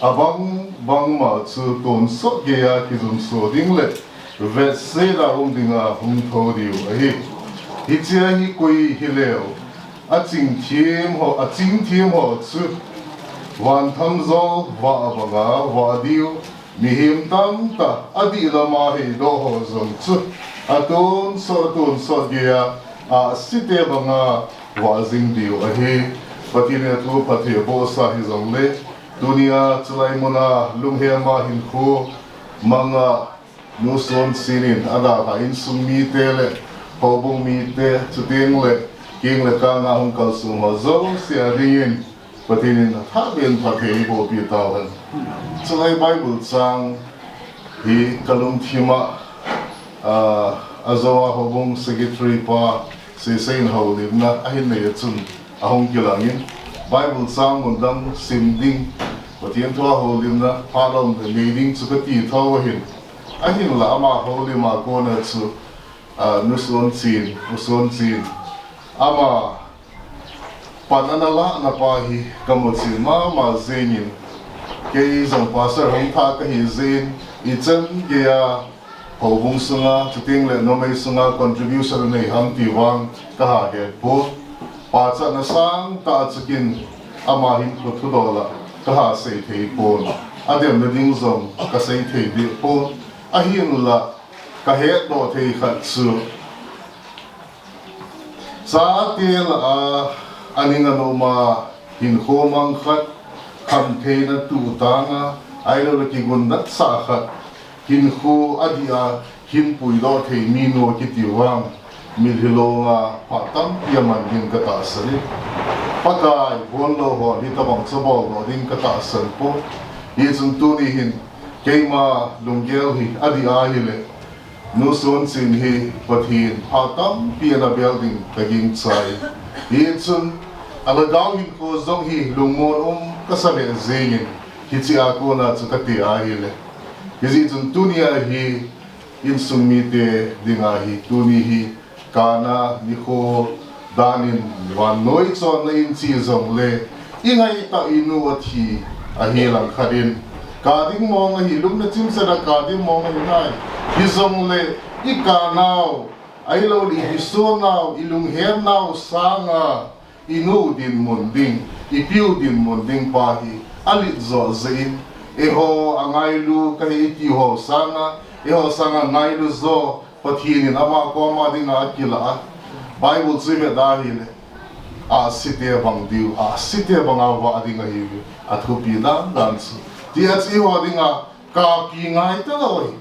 abang bangma chu tonsot geiya kijumso ding le vetsetna um dinga hung thou diu ahi. Hichea hi koi hileu, achingthem ho, achingthem ho chu vanthamjol vah banga vah diu, mihem tamtah adih lama heidoh ho jong chu atonsot, atonsot geiya ahsite banga vah jing diu ahi. Pathen in athu phatthei bohsa hijongle, tunia chulai muna lunghema hinkho manga Nu Sonchin in adalha insung mite le houbung mite, chuteng le Keng le kang a hung kalsong ho jouse a dingin Pathen in athah beh in phatthei eiboh peh tauhen. Chulai Bible chang hi kalungthim a, ah, ajo a houbung secretary pa Seisei in houlimna ahin nei a chun ahung kilang in, Bible chang mun dang sim ding, Pathen thu a houlimna phat a um nei ding chu kati tho ahin. Ahinla ama houlim a kona chu, ah, Nu Suanchin, U Suanchin, ama pan ana lahna pa hi kamu chen mama jengin, kei jong pastor hung thah kahi jeh in, ichan geiya houbung sunga, chuteng le numei sunga contribution anei ham ti vang kaha het pon. Pachatna sangtah a chu kin ama hinkho thudol a kaha sei thei pon. Ademna ding jong kasei thei deh pon. Ahinla kahetdoh thei khat chu, chate lah a aning anom a, hinkho mang khat, khamtheina tuh tang a, ahilou le kigun natsah khat, hinkho adih a hin puidoh thei minu kiti vang, mitlhi long a phat tampi aman ding katahsan in, Pakai vonlou hon hitobang chu boldoh ding katahsan pon. Hichun tuni hin keima lunggel hi adih ahile, Nu Suanchin hi Pathen phat tampi ana bel ding kagingchan. Hichun alhagao hinkho jong hi lungmon um kasa lheh jengin, hiche a kona chu kati ahile, hijeh chun tunia hi insung mite dinga hi tuni hi kana nikho danin vannoi chonna in chi jongle, ingaitah inu athi ahi langkhat in, ka ding mong ahi, lungna chimset a ka ding mong ahi nai. Hijongle ikanau, ahiloule isunau, ilunghemnau sanga inu dinmun ding, ipiu dinmun ding pa hi alet jo jeh in, eiho angailu kahi itiho sanga, eiho sanga ngailu jo Pathen in ama koma dinga akilah a, Bible chu ivet ahile, ahsite bang diu, ahsite banga vah ding ahiuve, athupi dandan chu. Tia chu eiho dinga kapi ngai talou ahi,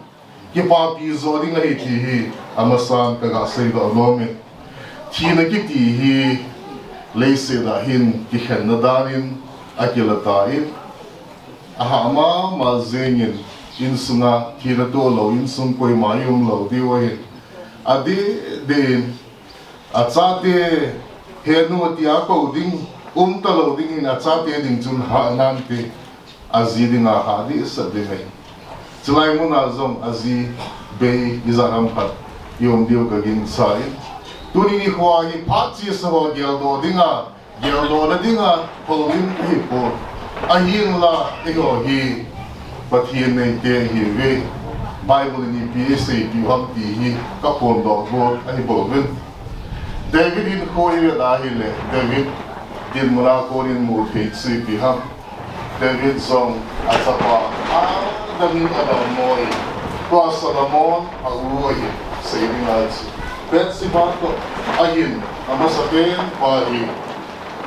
kipapi jo ding ahi ti hi amasan kaga seidoh nomin. Thina kiti hi leiset a hin kikhenna danin akilah tan, ahah mama jengin, insunga thina toh lou insung koima ium lou diu ahin, adeh deh in achate henu tia kou ding umtalou dingin, achate ding chun hah nante, aji dinga hah dehset ding ahi. Chulai muna jong aji bei ijat ham khat ium diu kagingchan, tuni nikho hi phat chesa ho geldoh dinga, geldohna dinga houlim kahipon. Ahinla eiho hi Pathen neite ihiuve. Bible in ipi eiseipeh u ham ti hi kaphondoh got ahibouvin, David hinkho ivet ahile, David dinmun a konin muthei chu ipi ham? David jong achapa adangin adammo in, tua Solomon a-u ahin, sei dinga chu Bathsheba toh ahin, amasapen pa hi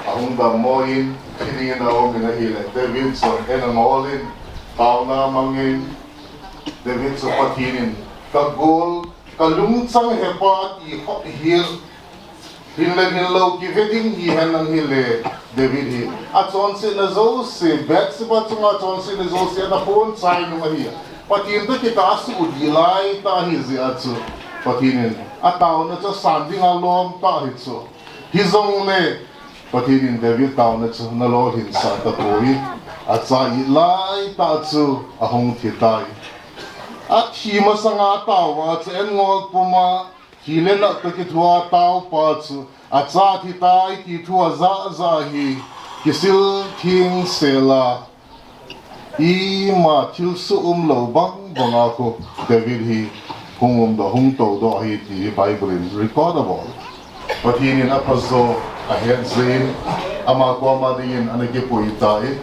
ahung dammo in, thi dingin aumin ahile, David jong en angol in, taona amangin, David chu Pathen in kagol, kalungchang hepa ti khop hel, hinle hinlou kive ding hihen lang hile, David hi achonsetna jouse, Bathsheba chunga chonsetna jouse ana phonchai nung ahi. Pathen toh kitah asuhdih laitah ahijeh a chu, Pathen in ataona chu asan dinga lom tah ahi chu. Hijongle Pathen in David taona chu ana lolhinsah tapoi, acha it laitah chu ahung thitai. Athi masanga ataova chu en ngol puma, thi le nat toh kithoa taopa chu acha thitai ti thu ajah jah hi kisil thengsel a, ima thilsoh umlou bang banga khu David hi hung umdoh, hung toudoh ahi ti hi Bible in record abol. Pathen in aphajo ahet jeh in, ama koma dingin ana kipui tan.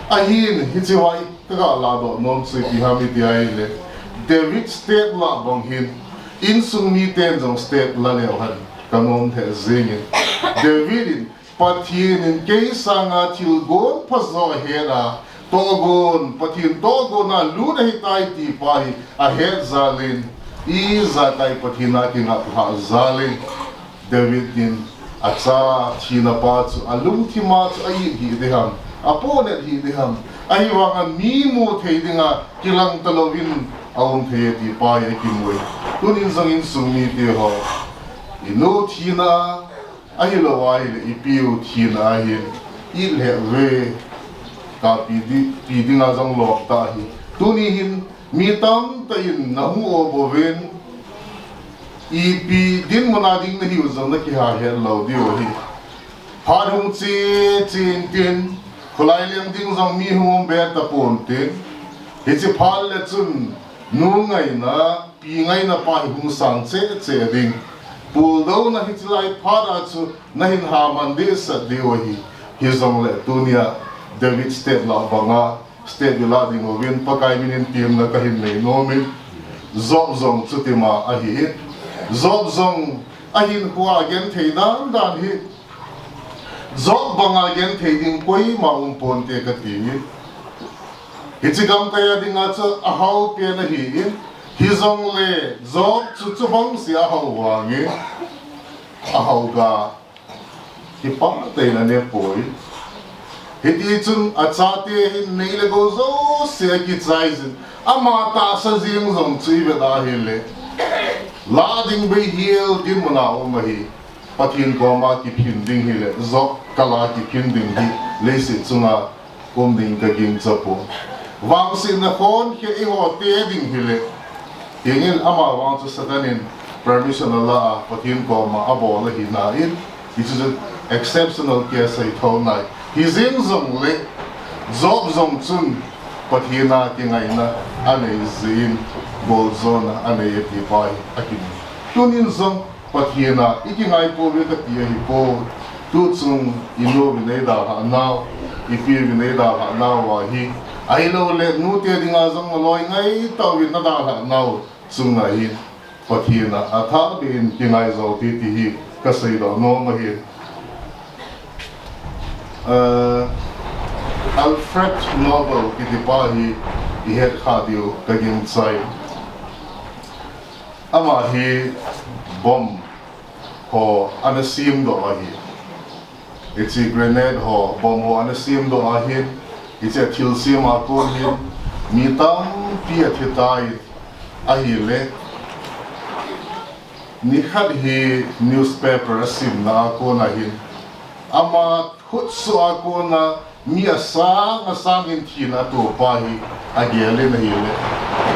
Ahin hiche hi kaga lahdoh nom chu ipi ham iti ahile, David step lah bang hin, insung miten jong step la leu hen kanom lheh jengin, David in Pathen in kei sanga thilgon phajo ahet a, tohgon, Pathen tohgon a lut ahitai ti pa hi ahet jal in, ijakai Pathen a kingaplhah jal in, David in Acha thina pa chu alungthima chu a-it hih ding ham, apohnat hih ding ham, ahivanga mi mu thei dinga kilang talouvin aum thei e ti pa hi akimu e. Tunin jong insung mite ho, inu thina ahilou ahile ipiu thina ahin, it lheh uve, kapi di, pi dinga jong lom tah ahi. Tuni hin mi tamtah in nahung um uvin, ipi dinmun a ding nahiu jong nakiha het lou diu ahi. Phat hung che che intin, kholai leng ding jong mi hung um be taponte. Hiche phat le chun nu ngaina, pi ngaina pa hi hung sang cheh cheh ding. Puldouna hiche lai phat a chu nahin haman dehset diu ahi. Hijongle tunia David step lah banga step ilah ding uvin Pakai minin temna kahin nei nomin, Job jong chutima ahin. Job jong ahinkhoa agenthei dan dan hi Job banga genthei ding koima um ponte kati. Hiche gamkai a dinga chu ahao pen ahin, hijongle Job chu chubang se ahao vangin, ahao ga kipah tah in ane poi. Hiti chun achate hin nei le gou jouse akichai jin, ama tahsa jeng jong chu ivet ahile, lah ding bei hel dinmun a um ahi. Pathen koma kiphin ding hile, Job kal a kiphin ding hi leiset chunga um ding kagingcha poi. Vangsetna khon khe eiho te ding hile, hengin ama vang chu Satan in permission ala a, Pathen koma abol ahi nain, hichu chu exceptional case ahi thou nai. Hijeng jongle Job jong chun Pathen a kingaina anei jeh in, boljona anei e ti pa hi akimu. Tunin jong Pathen a ikingai pouve kati ahipoi. Tuchung inu uvin eidalhah nau, ipi uvin eidalhah nau ahi. Ahiloule nute dinga jong naloi ngai tah uvin nadalhah nau chunga hin Pathen a athah beh in kingaijou hite ti hi kaseidoh nom ahi. Eh, Alfred Nobel kiti pa hi ihet kha diu kagingchai. Ama hi bomb ho ana semdoh ahi. Hiche grenade ho, bomb ho ana semdoh ahin, hiche thilsem a kon hin mi tampi athitai ahile, nikhat hi newspaper asimna a kon ahin, ama khutsoh a kona mi asang asang in thina atoh pa hi agelin ahile,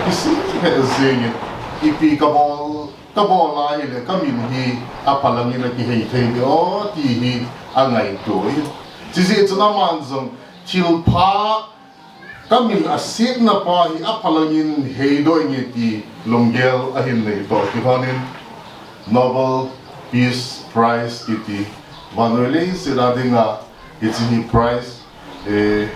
kisih lheh jengin, ipi kabol, kabol ahile kamin hi aphalangin akihei thei ding o ti hi angaito in. Chujeh chun aman jong thilpha kamin asetna pa hi aphalangin heidoh inge ti lunggel ahin neitoh kilhonin, Nobel Peace Prize kiti vannoi leiset a dinga hiche hi prize, eh,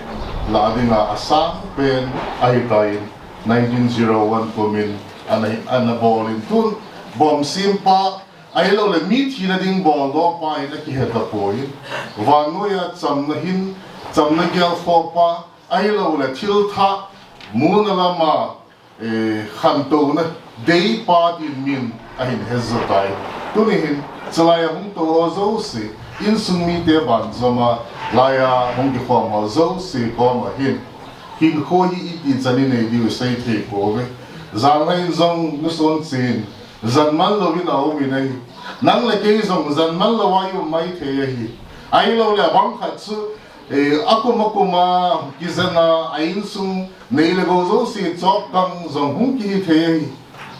lah dinga asang pen ahitan, nineteen zero one kumin ana, ana bolin tun bomb sempa ahiloule mi thina ding boldoh pa in akihetapoi. Vannoiya chamna hin, chamna gelkhohpa ahiloule thilthah muna lama, eh, khantouna deipa tin min ahin hejotai. Tuni hin chulaiya hung tou ho jouse, insung mite banjoma laiya hung kikhom ho jouse koma hin, hinkho hi iti chan inei diu isei thei pouve. Janhi in jong nuson chen, janman louvin aumin ahi. Nang le kei jong janman louva i um maithei ahi. Ahiloule abang khat chu, eh, akum akuma kijana a insung nei le gou jouse chopdang jong hung kihi thei ahi.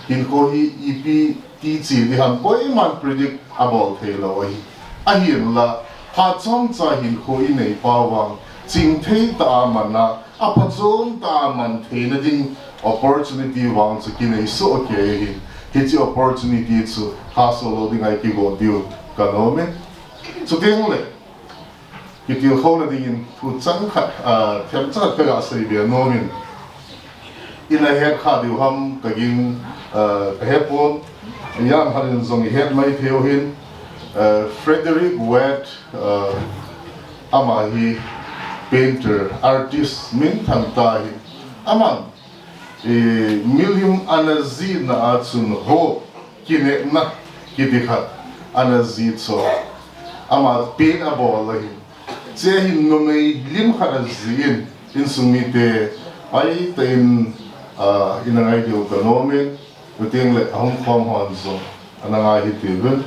Hinkho hi ipi ti che ding ham koiman predict abol theilou ahi. Ahinla phat chomcha hinkho inei pa vang, chingthei tah a mana, aphachom tah a man theina ding opportunity vang chu kinei soh kei ahin, hiche opportunity chu haso lou dinga ikigo diu kanom e. Chutengle, kitilkhouna dingin thu chang khat, ah, themcha khat kaga seibe nomin, ina het kha diu ham kaging, ah, kahepon, ijat ham in jong ihet maithei u hin, ah, Frederick West, ah, ama hi painter, artist minthang tah ahin, aman, eh, milim ana jihna a chun hope, kinepna kiti khat ana jih chu. Ama pet abol ahi. Chea hin numei lim khat ajih in, insung mite, ahi ta in, ah, ina ngai diu kanom in, chuteng le ahung khom hon jong ana ngai hite uvin.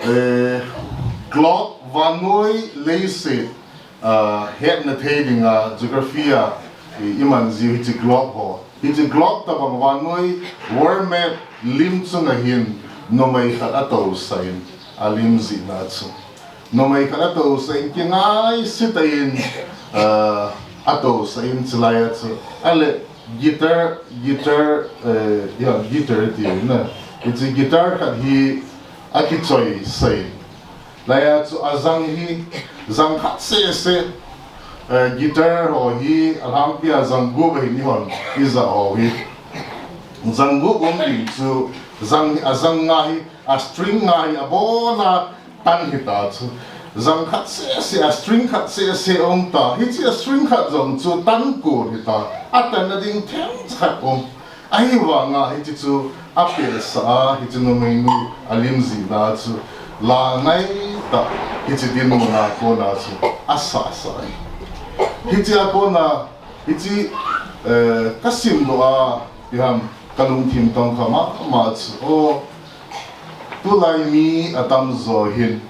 Eh, globe, vannoi leiset, ah, hetna thei dinga geography a i, iman jiu hiche globe ho. Hiche globe tabang vannoi world map lim chunga hin numei khat atousah in alim jihna chu. Numei khat atousah in kingaise tah in, ah, atousah in chulai a chu. Ale guitar, guitar, eh, ya, guitar ti na. Hiche guitar khat hi akichoisah in. Laia chu ajang hi, jang khat seh seh, eh, guitar ho hi, alhangpi a jang gup ahi ni hon, ija ho hi. Jang gup um ding chu, jang, ajang nga hi, a string nga hi, abona tan hita chu. Jang khat seh seh, a string khat seh seh um ta. Hiche a string khat jong chu tan kon hita. Atanna ding themcha khat um. Ahivanga hiche chu apehsah a, hiche numeinu alim jihna chu la ngaitah hiche dinmun a kona chu asahsah ahi. Hiche a kona, hiche, eh, kasim doh a, iham, kalungthim tongkha mama chu, o, tulai mi atamjo hin,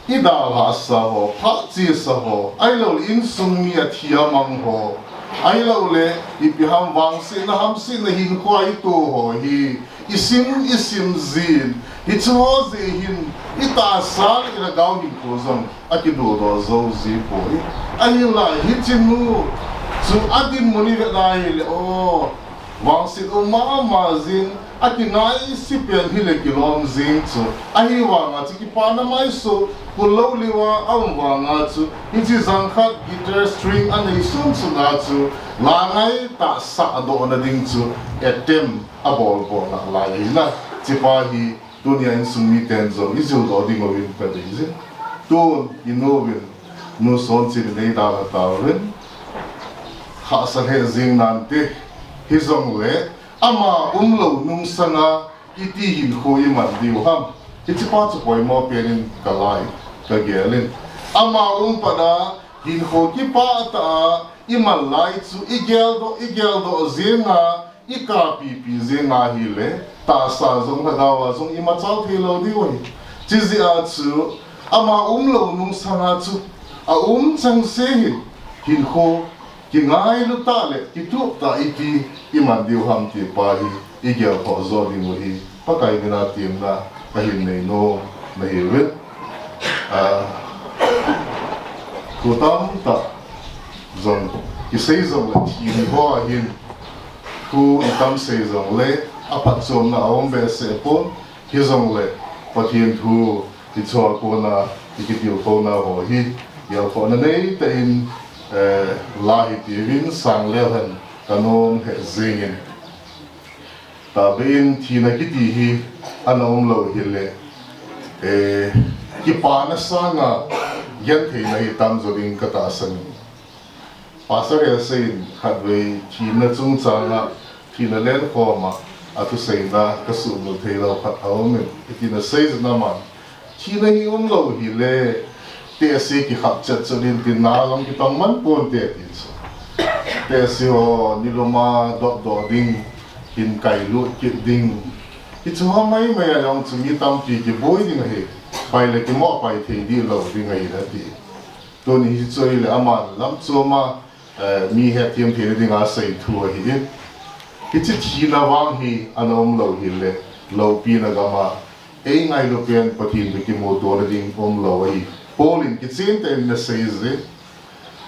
idalhahsa ho, phahchesa ho, ahilouleh insung mi athi amang ho, ahilouleh ipi ham vangsetna hamsetna hinkhoa ito ho hi, isim, isim jin, hiche ho jeh hin, itahsa le ilhagao hinkho jong akidohdoh jou ji poi. Ahinla hiche nu chu adinmun ivet a ahile, o, vangset um mama jin, akingaise pen hile kilom jing chu. Ahivanga chu kipana maiso, pulou liuva aum vanga chu, hiche jang khat guitar string anei sunsun a chu, la ngaitah sahdohna ding chu attempt abolbol nalai ahi na. Hichepa hi tunia insung miten jong ijildoh ding uvin kadei jin. Tun inuvin, Nu Sonchin in eidalha tauvin, hahsa lheh jing nante, hijongle ama umlou nungsanga iti hinkho iman diu ham. Hichepa chu poimo pen in kalai, kagel in. Ama um pat a hinkho kipah tah a iman lai chu igeldoh, igeldoh jenga, ikapipi jenga ahile, tahsa jong lhagao a jong imachal theilou diu ahi. Chujeh a chu, ama umlou nungsanga chu, aum chengse hin, hinkho kingailu tah le kitup tah iti iman diu ham tipa hi igelkhoh joh dingu hi Pakai mina temna kahin nei nom nahiuvin. Ah, thu tamtah jong kisei jongle thina hoa hin, thu itam sei jongle aphatchomna aum behseh pon, hijongle Pathen thu hichea kona ikitilkhouna ho hi gelkhohna neitah in, eh, la hitiuvin sang leu hen kanom lheh jengin. Tahbeh in thina kiti hi ana umlou hile, eh, kipana sanga gentheina hi tamjo ding katahsan in. Pastor Helsei in khatvei thina chungchanga, thina lenkhoma athuseina kasuhmil theilou khat aumin, hitin asei jin aman, thina hi umlou hile, tehse kikhap chetchet in tin, na jong kitong man ponte ti chu. Tehse ho niluma dopdoh ding, hin kailut kit ding, hicheho maimai a jong chu mi tampi kiboi ding ahi, pai le kimoh pai thei dihlou ding ahi ati. Tuni hiche chu ahile aman lamchoma, eh, mi hetthem theina dinga asei thu ahin. Hiche thina vang hi ana umlou hile, loupina gama eingailu pen Pathen toh kimutona ding umlou ahi. Paul in kichentah in ana seijin,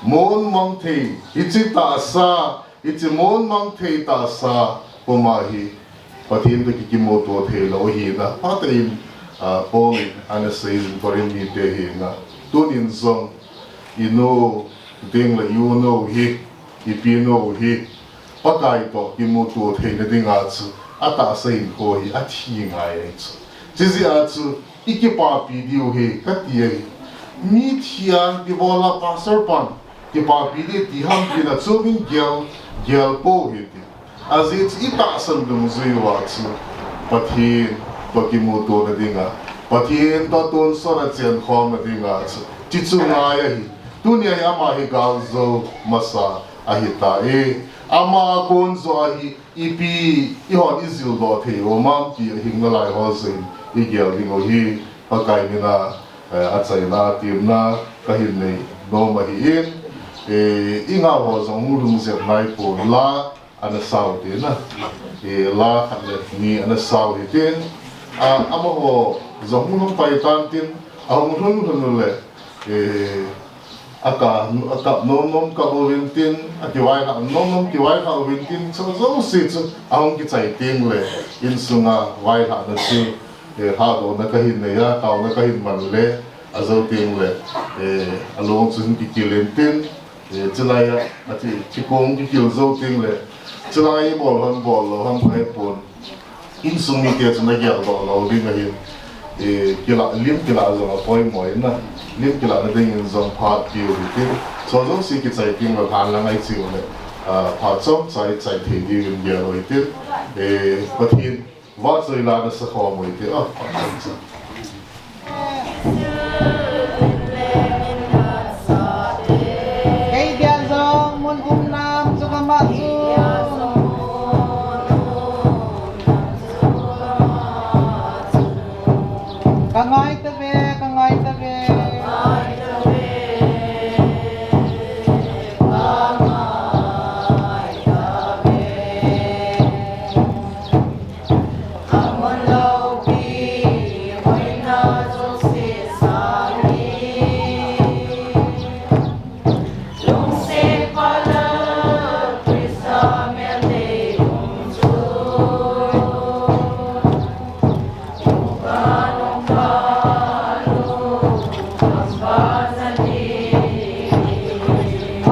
monmang thei, hiche tahsa, hiche monmang thei tahsa puma hi Pathen toh ki, kimuto theilou ahina phatah in, ah, Paul in ana seijin Corinth mite henga. Tunin jong inu, chuteng le iu nu hi, ipi nu hi, Pakai toh kimuto theina dinga chu atahsa hinkho hi athi ngai ahi chu. Chujeh a chu ikipapi diu ahi kati ahi. Mi thi a ibola pastor pan kipapi ding ti ham tin achom in gel, gel pou hite. Ajeh chu itahsan dungjui uva chu Pathen toh kimutona dinga Pathen toh tonsot a chenkhomna dinga chu, chuche chu ngai ahi. Tunia hi ama hi galjou masa ahitai. Ama a kon joh a hi ipi eihon ijildoh thei u ham ti a hing nalai ho jong igel ding u hi Pakai mina, eh, achaina, atemna kahin nei nom ahin, eh, ingah ho jong hung lhung jep naipon la, ana sao tina. Eh, la khat le ni ana sao hitin. A, amaho jong hung lhung pai tan tin, ahung lhun lhun le, eh, aka, akap nom nom kap uvin tin, akivailhah nom nom kivailhah uvin tin, chu jouse chu ahung kichai teng le, insunga vailhahna chu, eh, lhadohna kahin nei a, taona kahin man le, ajou teng le, eh, along chu hung kikil in tin, eh, chulai a, athi, thikong kikil jou teng le, chulai bol ham bol lou ham kahepon. Insung mite chun ageldoh lou ding ahin, eh, kila, lim kila jong apoimo in na, lim kilahna dingin jong phat piu hitin, chu jouse kichai teng le lhan lang a iche u le, ah, phat chomcha ichai thei diuvin gel u hitin, eh, Pathen vahchoi la nasa khom u hite, ah, phat chomcha. Kei dia jong mun um nam chu kama chu. Ka ngai tave, ka ngai tave.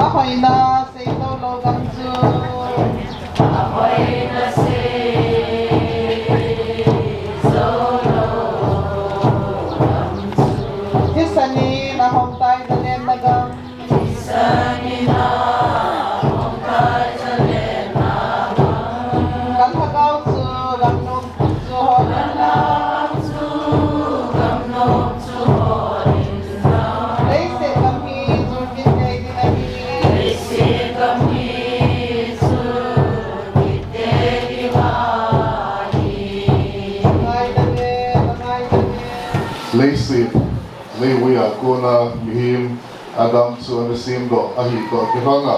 Ahoina sei jou lou gam chu. Ahoina sei jou lou gam chu. Thisan in ahom tai zalenna gam. Thisan in ahom tai zalenna gam. Kan lhagao chu gam nop chu hol in. Kan lhagao chu gam nop Leiset gam hi chu kit tei ding ahi. Leiset gam hi chu kit tei ding ahi. Ngai tave, ngai tave. Leiset, leivui a kona mihem Adam chu ana semdoh ahi toh kilhon a,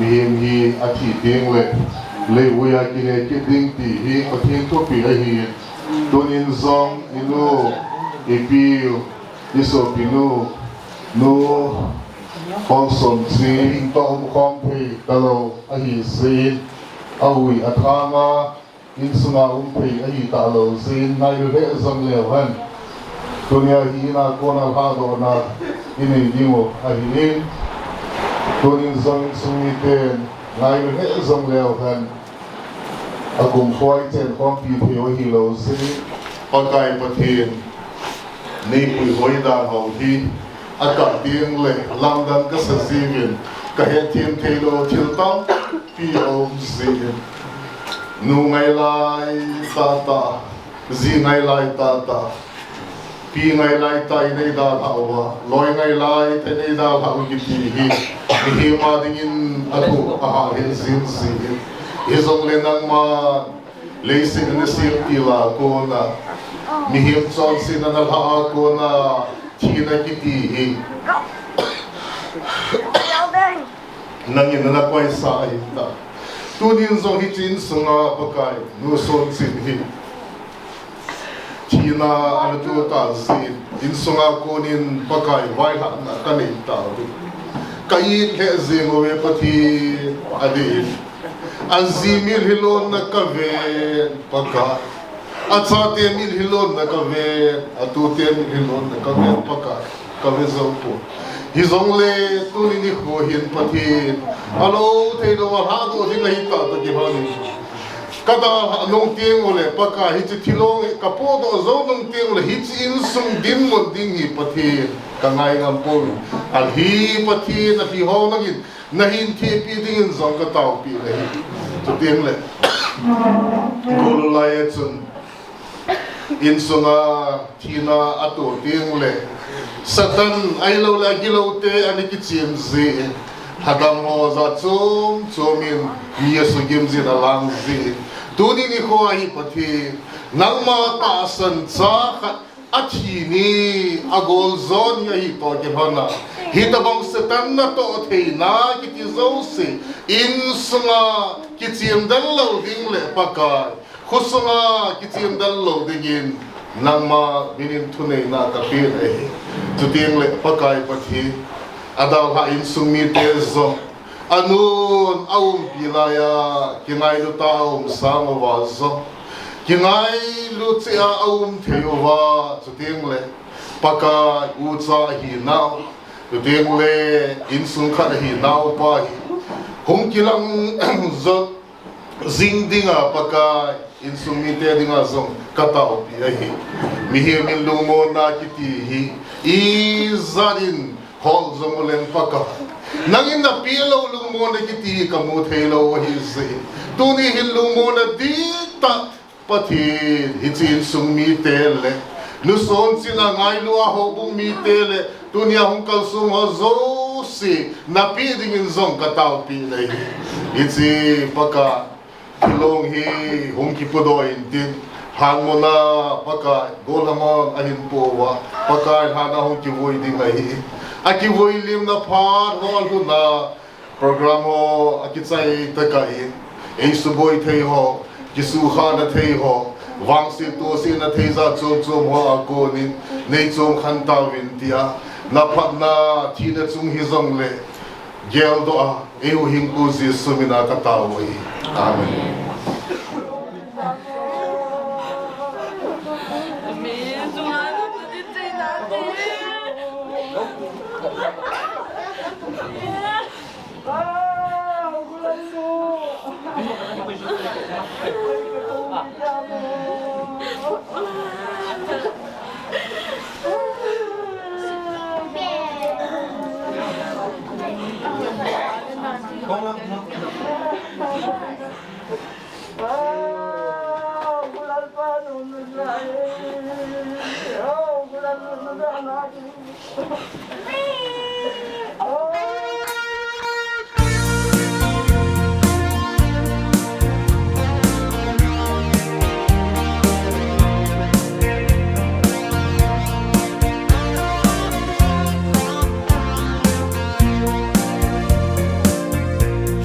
mihem hi athi teng le leivui a kile kit ding ti hi Pathen thupeh ahi. Tunin jong inu, ipiu, isopinu, Nu Paulson chu intoh umkhom thei talou ahi jeh in, ahui athang a, insunga um thei ahi talou jeh in, ngailu lheh jong leu hen. Tunia hi ina kona lhadohna inei ding u ahin, tunin jong insung miten ngailu lheh jong leu hen. Akumkhoi chenkhompi thei u ahilou jeh in, Pakai Pathen, nei puihoi dan ho hi, akah teng le lamdang kasa jiuvin, kahetthem theilou thil tampi aum jeh in, nu ngailai tahtah, ji ngailai tahtah, pi ngailai tah in eidalhah uva, loi ngailai tah in eidalhah u kiti hi, mihem a dingin athoh ahah lheh jeng jeh in, hijongle nangman leiset nasem til a kona, mihem chonsetna nalhah a kona, thina kiti hi nangin nana koisah ahitai. Tunin jong hiche insunga Pakai, Nu Sonchin hi thina ana tuta jeh in, insunga konin Pakai vailhahna kanei tauve. Ka it lheh jeng uve Pathen, adeh in. Aji milhilonna kaven Pakai. Achate milhilonna kaven, atute milhilonna kaven Pakai. Kave jou poi. Hijongle tuni nikho hin Pathen, alou theilou a lhadoh ding ahitah toh kilhonin, kadalhah nung teng ule Pakai, hiche thilong hi kapohdoh jou nung teng ule hiche insung dinmun ding hi Pathen, kangai ngam pouve. Alhi Pathen, alhi ho nangin nahin thehpeh dingin jong kataopeh nahi. Chuteng le, golulai a chun Insunga thina ato teng le, Satan ahilou le agilou te ana kichem jin, lhadam ho jat chom chom in mi asugim jin alang jin. Tuni nikho hi Pathen, nangma tahsan cha khat athi ni, agol jo ni ahi toh kilhon a, hitabang Satan natoh theina kiti jouse, insunga kichem del lou ding le Pakai, khosunga kichem del lou dingin, nangma minin thuneina kape nahi. Chuteng le Pakai Pathen, adalhah insung mite jong, anun aumpi laiya, kingailu tah a aum sang uva jong, kingailu cheh a aum thei uva, chuteng le Pakai ucha ahinau, chuteng le insung khat ahinau pa hi, hung kilang jot jing dinga Pakai, insung mite dinga jong kataopi ahi. Mihem in lungmonna kiti hi, ijat in hol jong uleng Pakai, nangin napeh lou lungmonna kiti hi kamu thei lou ahi jeh in, tuni hin lungmonna dihtah Pathen, hiche insung mite le, nu son chin a ngailu a houbung mite le, tunia hung kalsong ho jouse napeh dingin jong kataopi nahi. Hiche Pakai, thilong hi hung kipudoh intin, lhanmona Pakai, gollhang hon ahin pu uva, Pakai, lhan a hung kivui ding ahi. Akivui limna phat ho lhun a, program ho akichai tah in, eisuboi thei ho, kisukhahna thei ho, vangset tohsetna thei jat chom chom ho a konin, neichom khen tauvin tia, naphatna thina chung hijongle geldoh a, eihuhhingpu Jesu mina katao uve. Amen.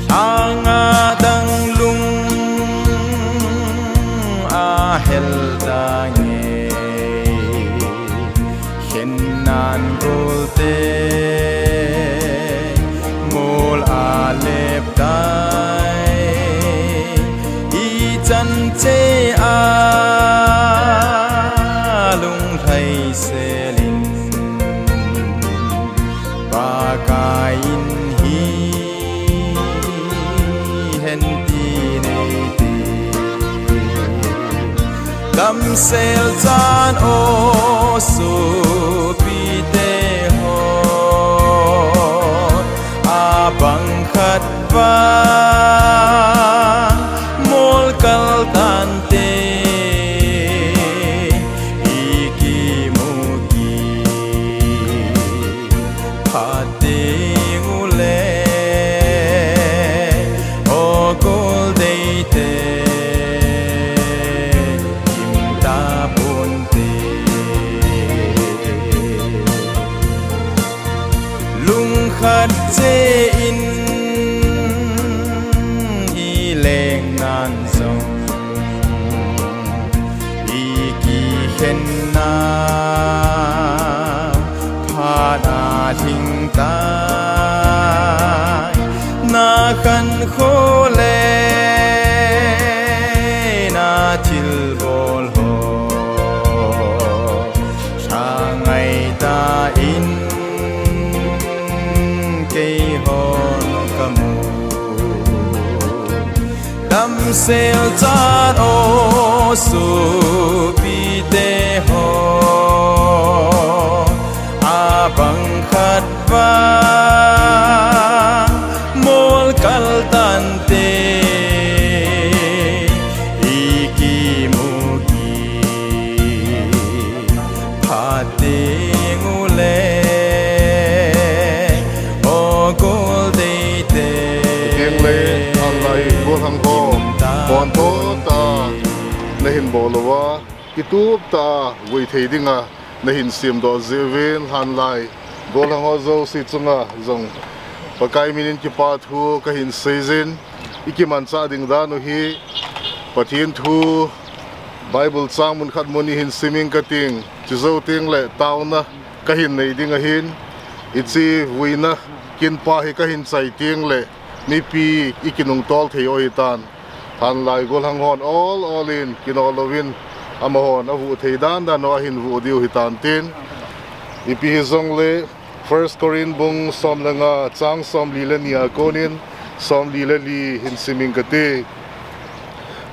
Lhanga dang lung ahel tange, khennan golte mol alep tai, ichan cheh a lunglhai selin, Pakai in hihen ti neite. Damsel chan o sopite ho, abang khat vang molkal tante, ikimu kiphat ding ule, o goldeite, kimta ponte. Lungkhat cheh in ileng nan jong, ikikhenna phat alhing tai, nakhankho le nathilbol ho lhangai tan, keihon kamu. Damsel chan o sopite ho, abang khat vang molkal tante, ikimu ki Kitup tah a vui thei dinga nahin semdoh jeh uvin, lhanlai gollhang ho jouse chunga jong Pakai minin kipa thu kahin seijin, ikimanchah ding dan u hi Pathen thu Bible chang mun khat mun ni hin simin kating, chujou teng le taona kahin nei ding ahin, hiche vuina kin pa hi kahin chai teng le mipi ikinungtol thei u ahitan. Lhanlai gollhang hon ol ol in kinol louvin amahon avuh thei dan dan u ahin vuh diu ahitan tin. Ipi hijongle First Corinth bung som le nga chang somli le ni a konin somli le li hin simin kati.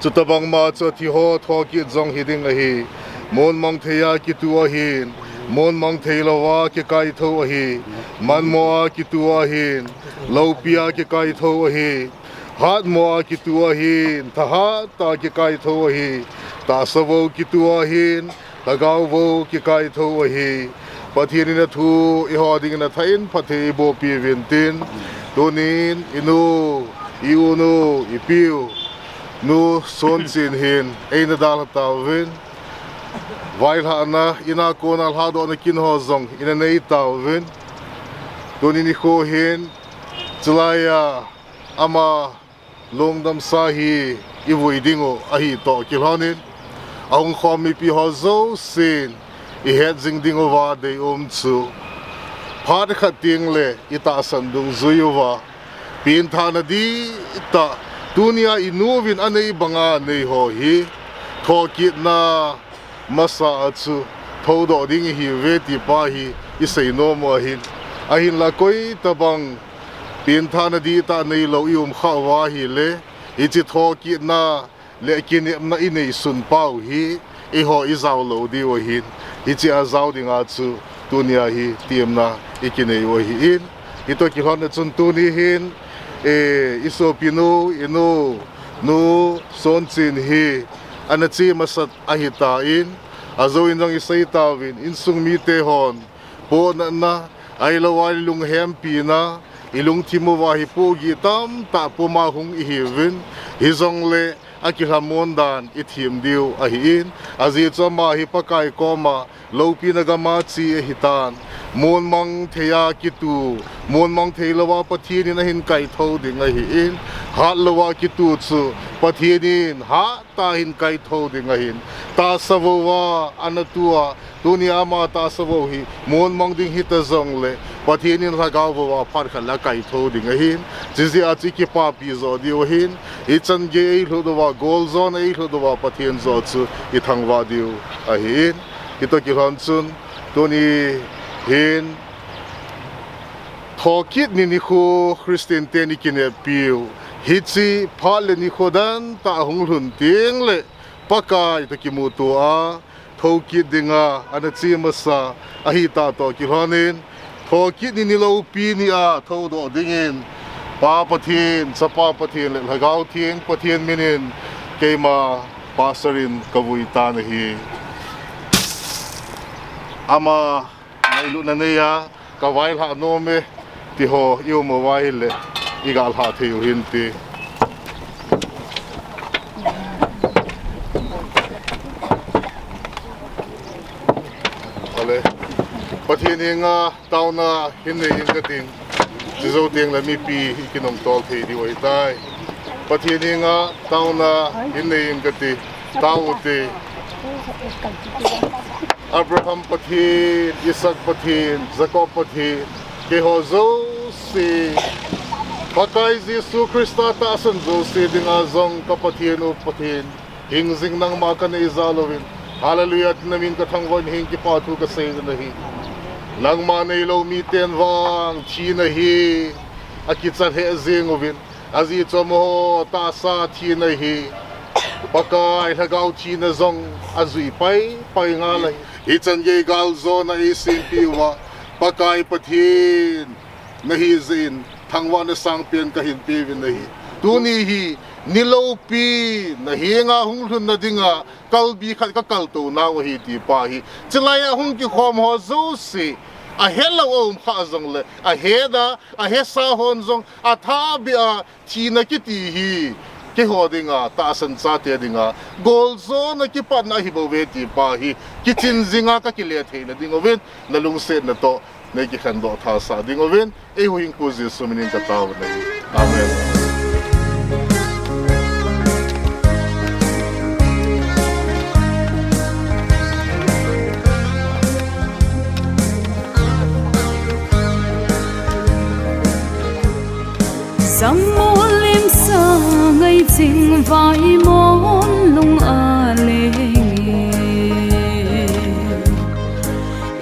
Chutabang ma chu athi ho thokit jong hiding ahi. Mun mang thei a kitu ahin, mun mang thei louva kikai thou ahi. Manmo a kitu ahin, loupi a kikai thou ahi. Hatmo a kitu ahin, thahat a kikai thou ahi. Tahsa vou kitu ahin, lhagao vou kikai thou ahi. Pathen in athu eiho dingin athah in phatthei eiboh piuvin tin. Tunin inu, iu nu, ipiu nu Sonchin hin eina dalha tauvin, vailhahna ina kona lhadohna kin ho jong ina nei tauvin. Tuni nikho hin chulai a ama lungdamsa hi ivui ding u ahi toh kilhonin, ahung khom mipi ho jousen ihet jing ding uva deium chu, phat khat teng le itahsan dungjui uva, penthahna dihtah, tunia inuvin anei banga nei ho hi thokitna masa a chu thoudoh ding ihiuve ti pa hi isei nom u ahin. Ahinla koitabang penthahna dihtah neilou ium khah uva ahile, hiche thokitna le kinepna inei sun pau hi eiho ijao lou diu ahin. Hiche a jao dinga chu tunia hi temna ikinei u ahin. Hitoh kilhonna chun tuni hin, eh, isopinu, inu, nu Sonchin hi ana che masat ahitan, ajou in jong isei tauvin, insung mite hon pohnatna, ahilouva ilunghempina, ilungthim uva hi pohgih tamtah puma hung ihiuvin, hijongle akilhamon dan ithem diu ahin, ajeh chu ama hi Pakai koma loupina gama che ahitan, mun mang thei a kitu, mun mang thei louva Pathen in ahin kaithou ding ahin, hat louva kitu chu Pathen in hat tah in kaithou ding ahin, tahsa vouva ana tu a, tunia ama tahsa vou hi mun mang ding hita jongle Pathen in lhagao vouva phat khat le akaithou ding ahin, chujeh a chu ikipapi jo diu ahin, ichan gei eilhut uva, goljona eilhut uva Pathen jo chu ithangvah diu ahin. Hitoh kilhon chun tuni hin thokit ni nikho Christian ten ikineppiu, hiche phat le nikho dantah hung lhun teng le Pakai toh kimuto a thoukit dinga ana che masa ahitah toh kilhonin, thokit ni niloupi ni a thoudoh dingin Pa Pathen, Chapa Pathen le Lhagao Theng Pathen minin keima Pastor in kavui tan ahi. Ama ngailutna nei a kavailhah nom e ti ho ium uva ahile igalhah thei u hinte. Ale, Pathen henga taona hin nei in kating, chujou teng le mipi ikinungtol thei diu ahitai. Pathen henga taona hin nei in kati, tao ute. Abraham Pathen, Isaac Pathen, Jacob Pathen, keiho jouse, Pakai Jesu Christa tahsan jouse dinga jong ka Pathen u Pathen, hingjing nangma kanei jal uvin, Hallelujah ti namin kathangvah in hin kipa thu kasei u ahi. Nangma neilou miten vang thina hi akichat heh jeng uvin, ajeh chu amaho tahsa thina hi Pakai Lhagao thina jong ajui paipai ngal ahi. Hichan gei galjona eisempeh uva Pakai Pathen nahi jeh in thangvahna sangpen kahin peuvin ahi. Tuni hi niloupi nahenga hung lhunna dinga kalbi khat kakaltou nau ahi ti pa hi chulai a hung kikhom ho jouse, ahelou aum khah jongle ahet a, ahesa hon jong athahbeh a thina kiti hi keiho dinga, tahsan chate dinga goljona kipatna ahibouve ti pa hi kichin jinga kakile theina ding uvin, nalungsetna toh neikikhen doh thasah ding uvin, eihuhhingpu Jesu minin kataovin ahi. Amen. Sangmol lim sangai ching vaimon lung a lenge.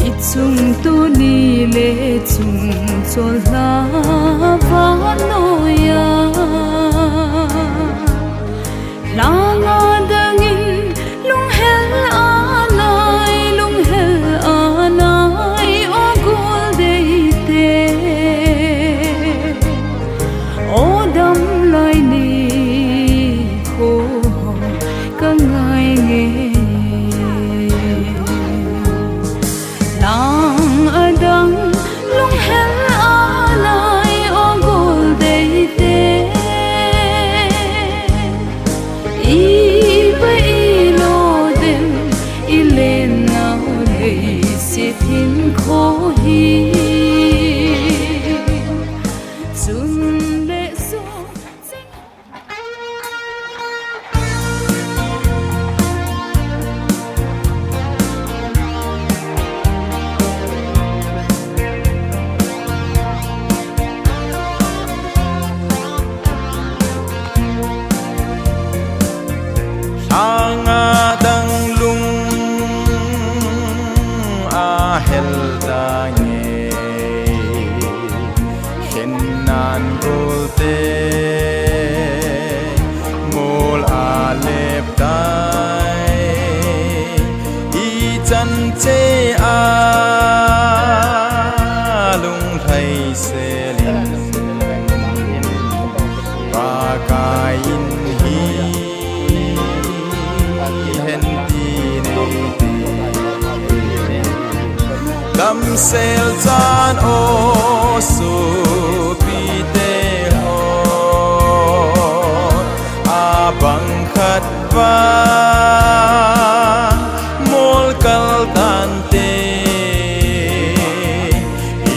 Ichung tuni le chung chol la vanoiya. Langa dangin lunghel anai, lunghel anai, o gol deite. O damlai nikho kangai nge. Lang adang lunghel anai, o gol deite. Ipa ilo dem, ilen nau leiset hinkho hi. Chun le sung Langa dang lung a hel tange. Khennan golte mol a lep tai. Ichan che a lunglhai selin Pakai in hi hen ti nei ti. Damsel chan o sopite ho, abang khat vang mol kal tante,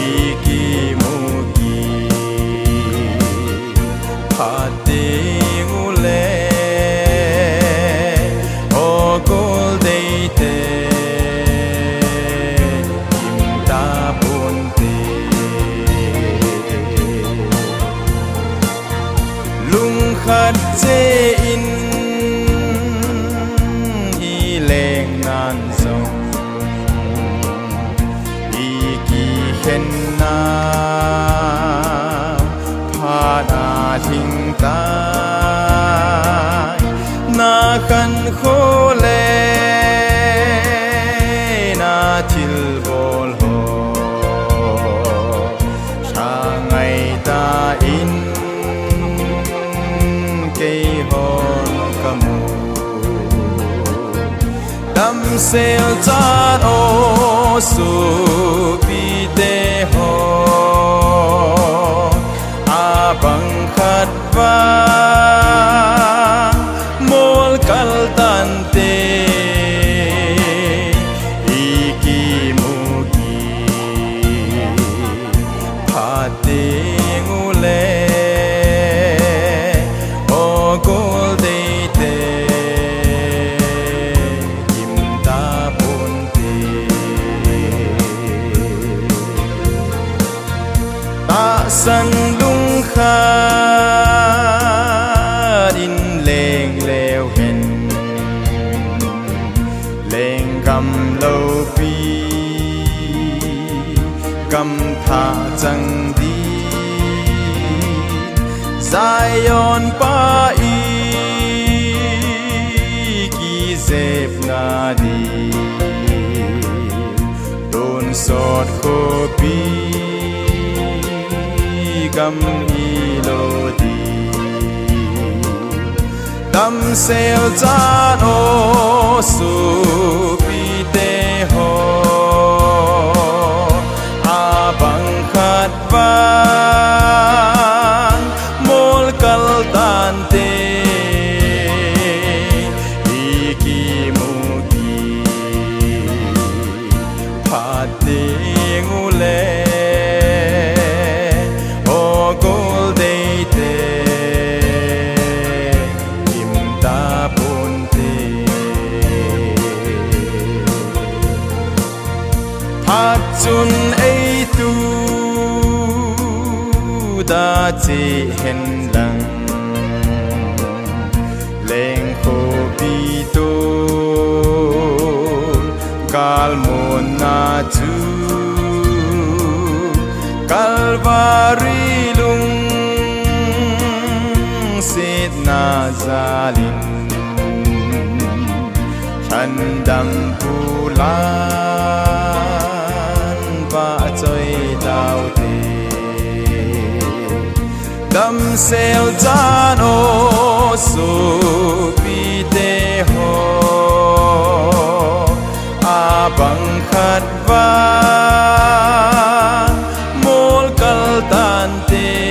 ikimu kit phat ding ule, o gol deite, kimta ponte. Lungkhat che in ileng nan jong, ikikhenna phat a lhing tai. Na khankho le na thilbol ho, lha ngai tan keihon kamu. Damsel chan o sopite ho, abang khat vang mol kal tante, ikimu kit phat ding ule, o gol deite, kimta ponte. Tahsan lungkhat in leng leu hen, lenggam loupi gamtha chang ding, Zion pa ikijepna ding, tonsot khopi gam ilo ding. Damsel chan o sopite ho, abang khat vang mol kal tante, Cha cheh hen lang, lengkhopi tol galmonna chu, Calvary lungsetna jalin, lhandampu lan vahchoi taute. Damsel chan o sopite ho, abang khat vang molkal tante.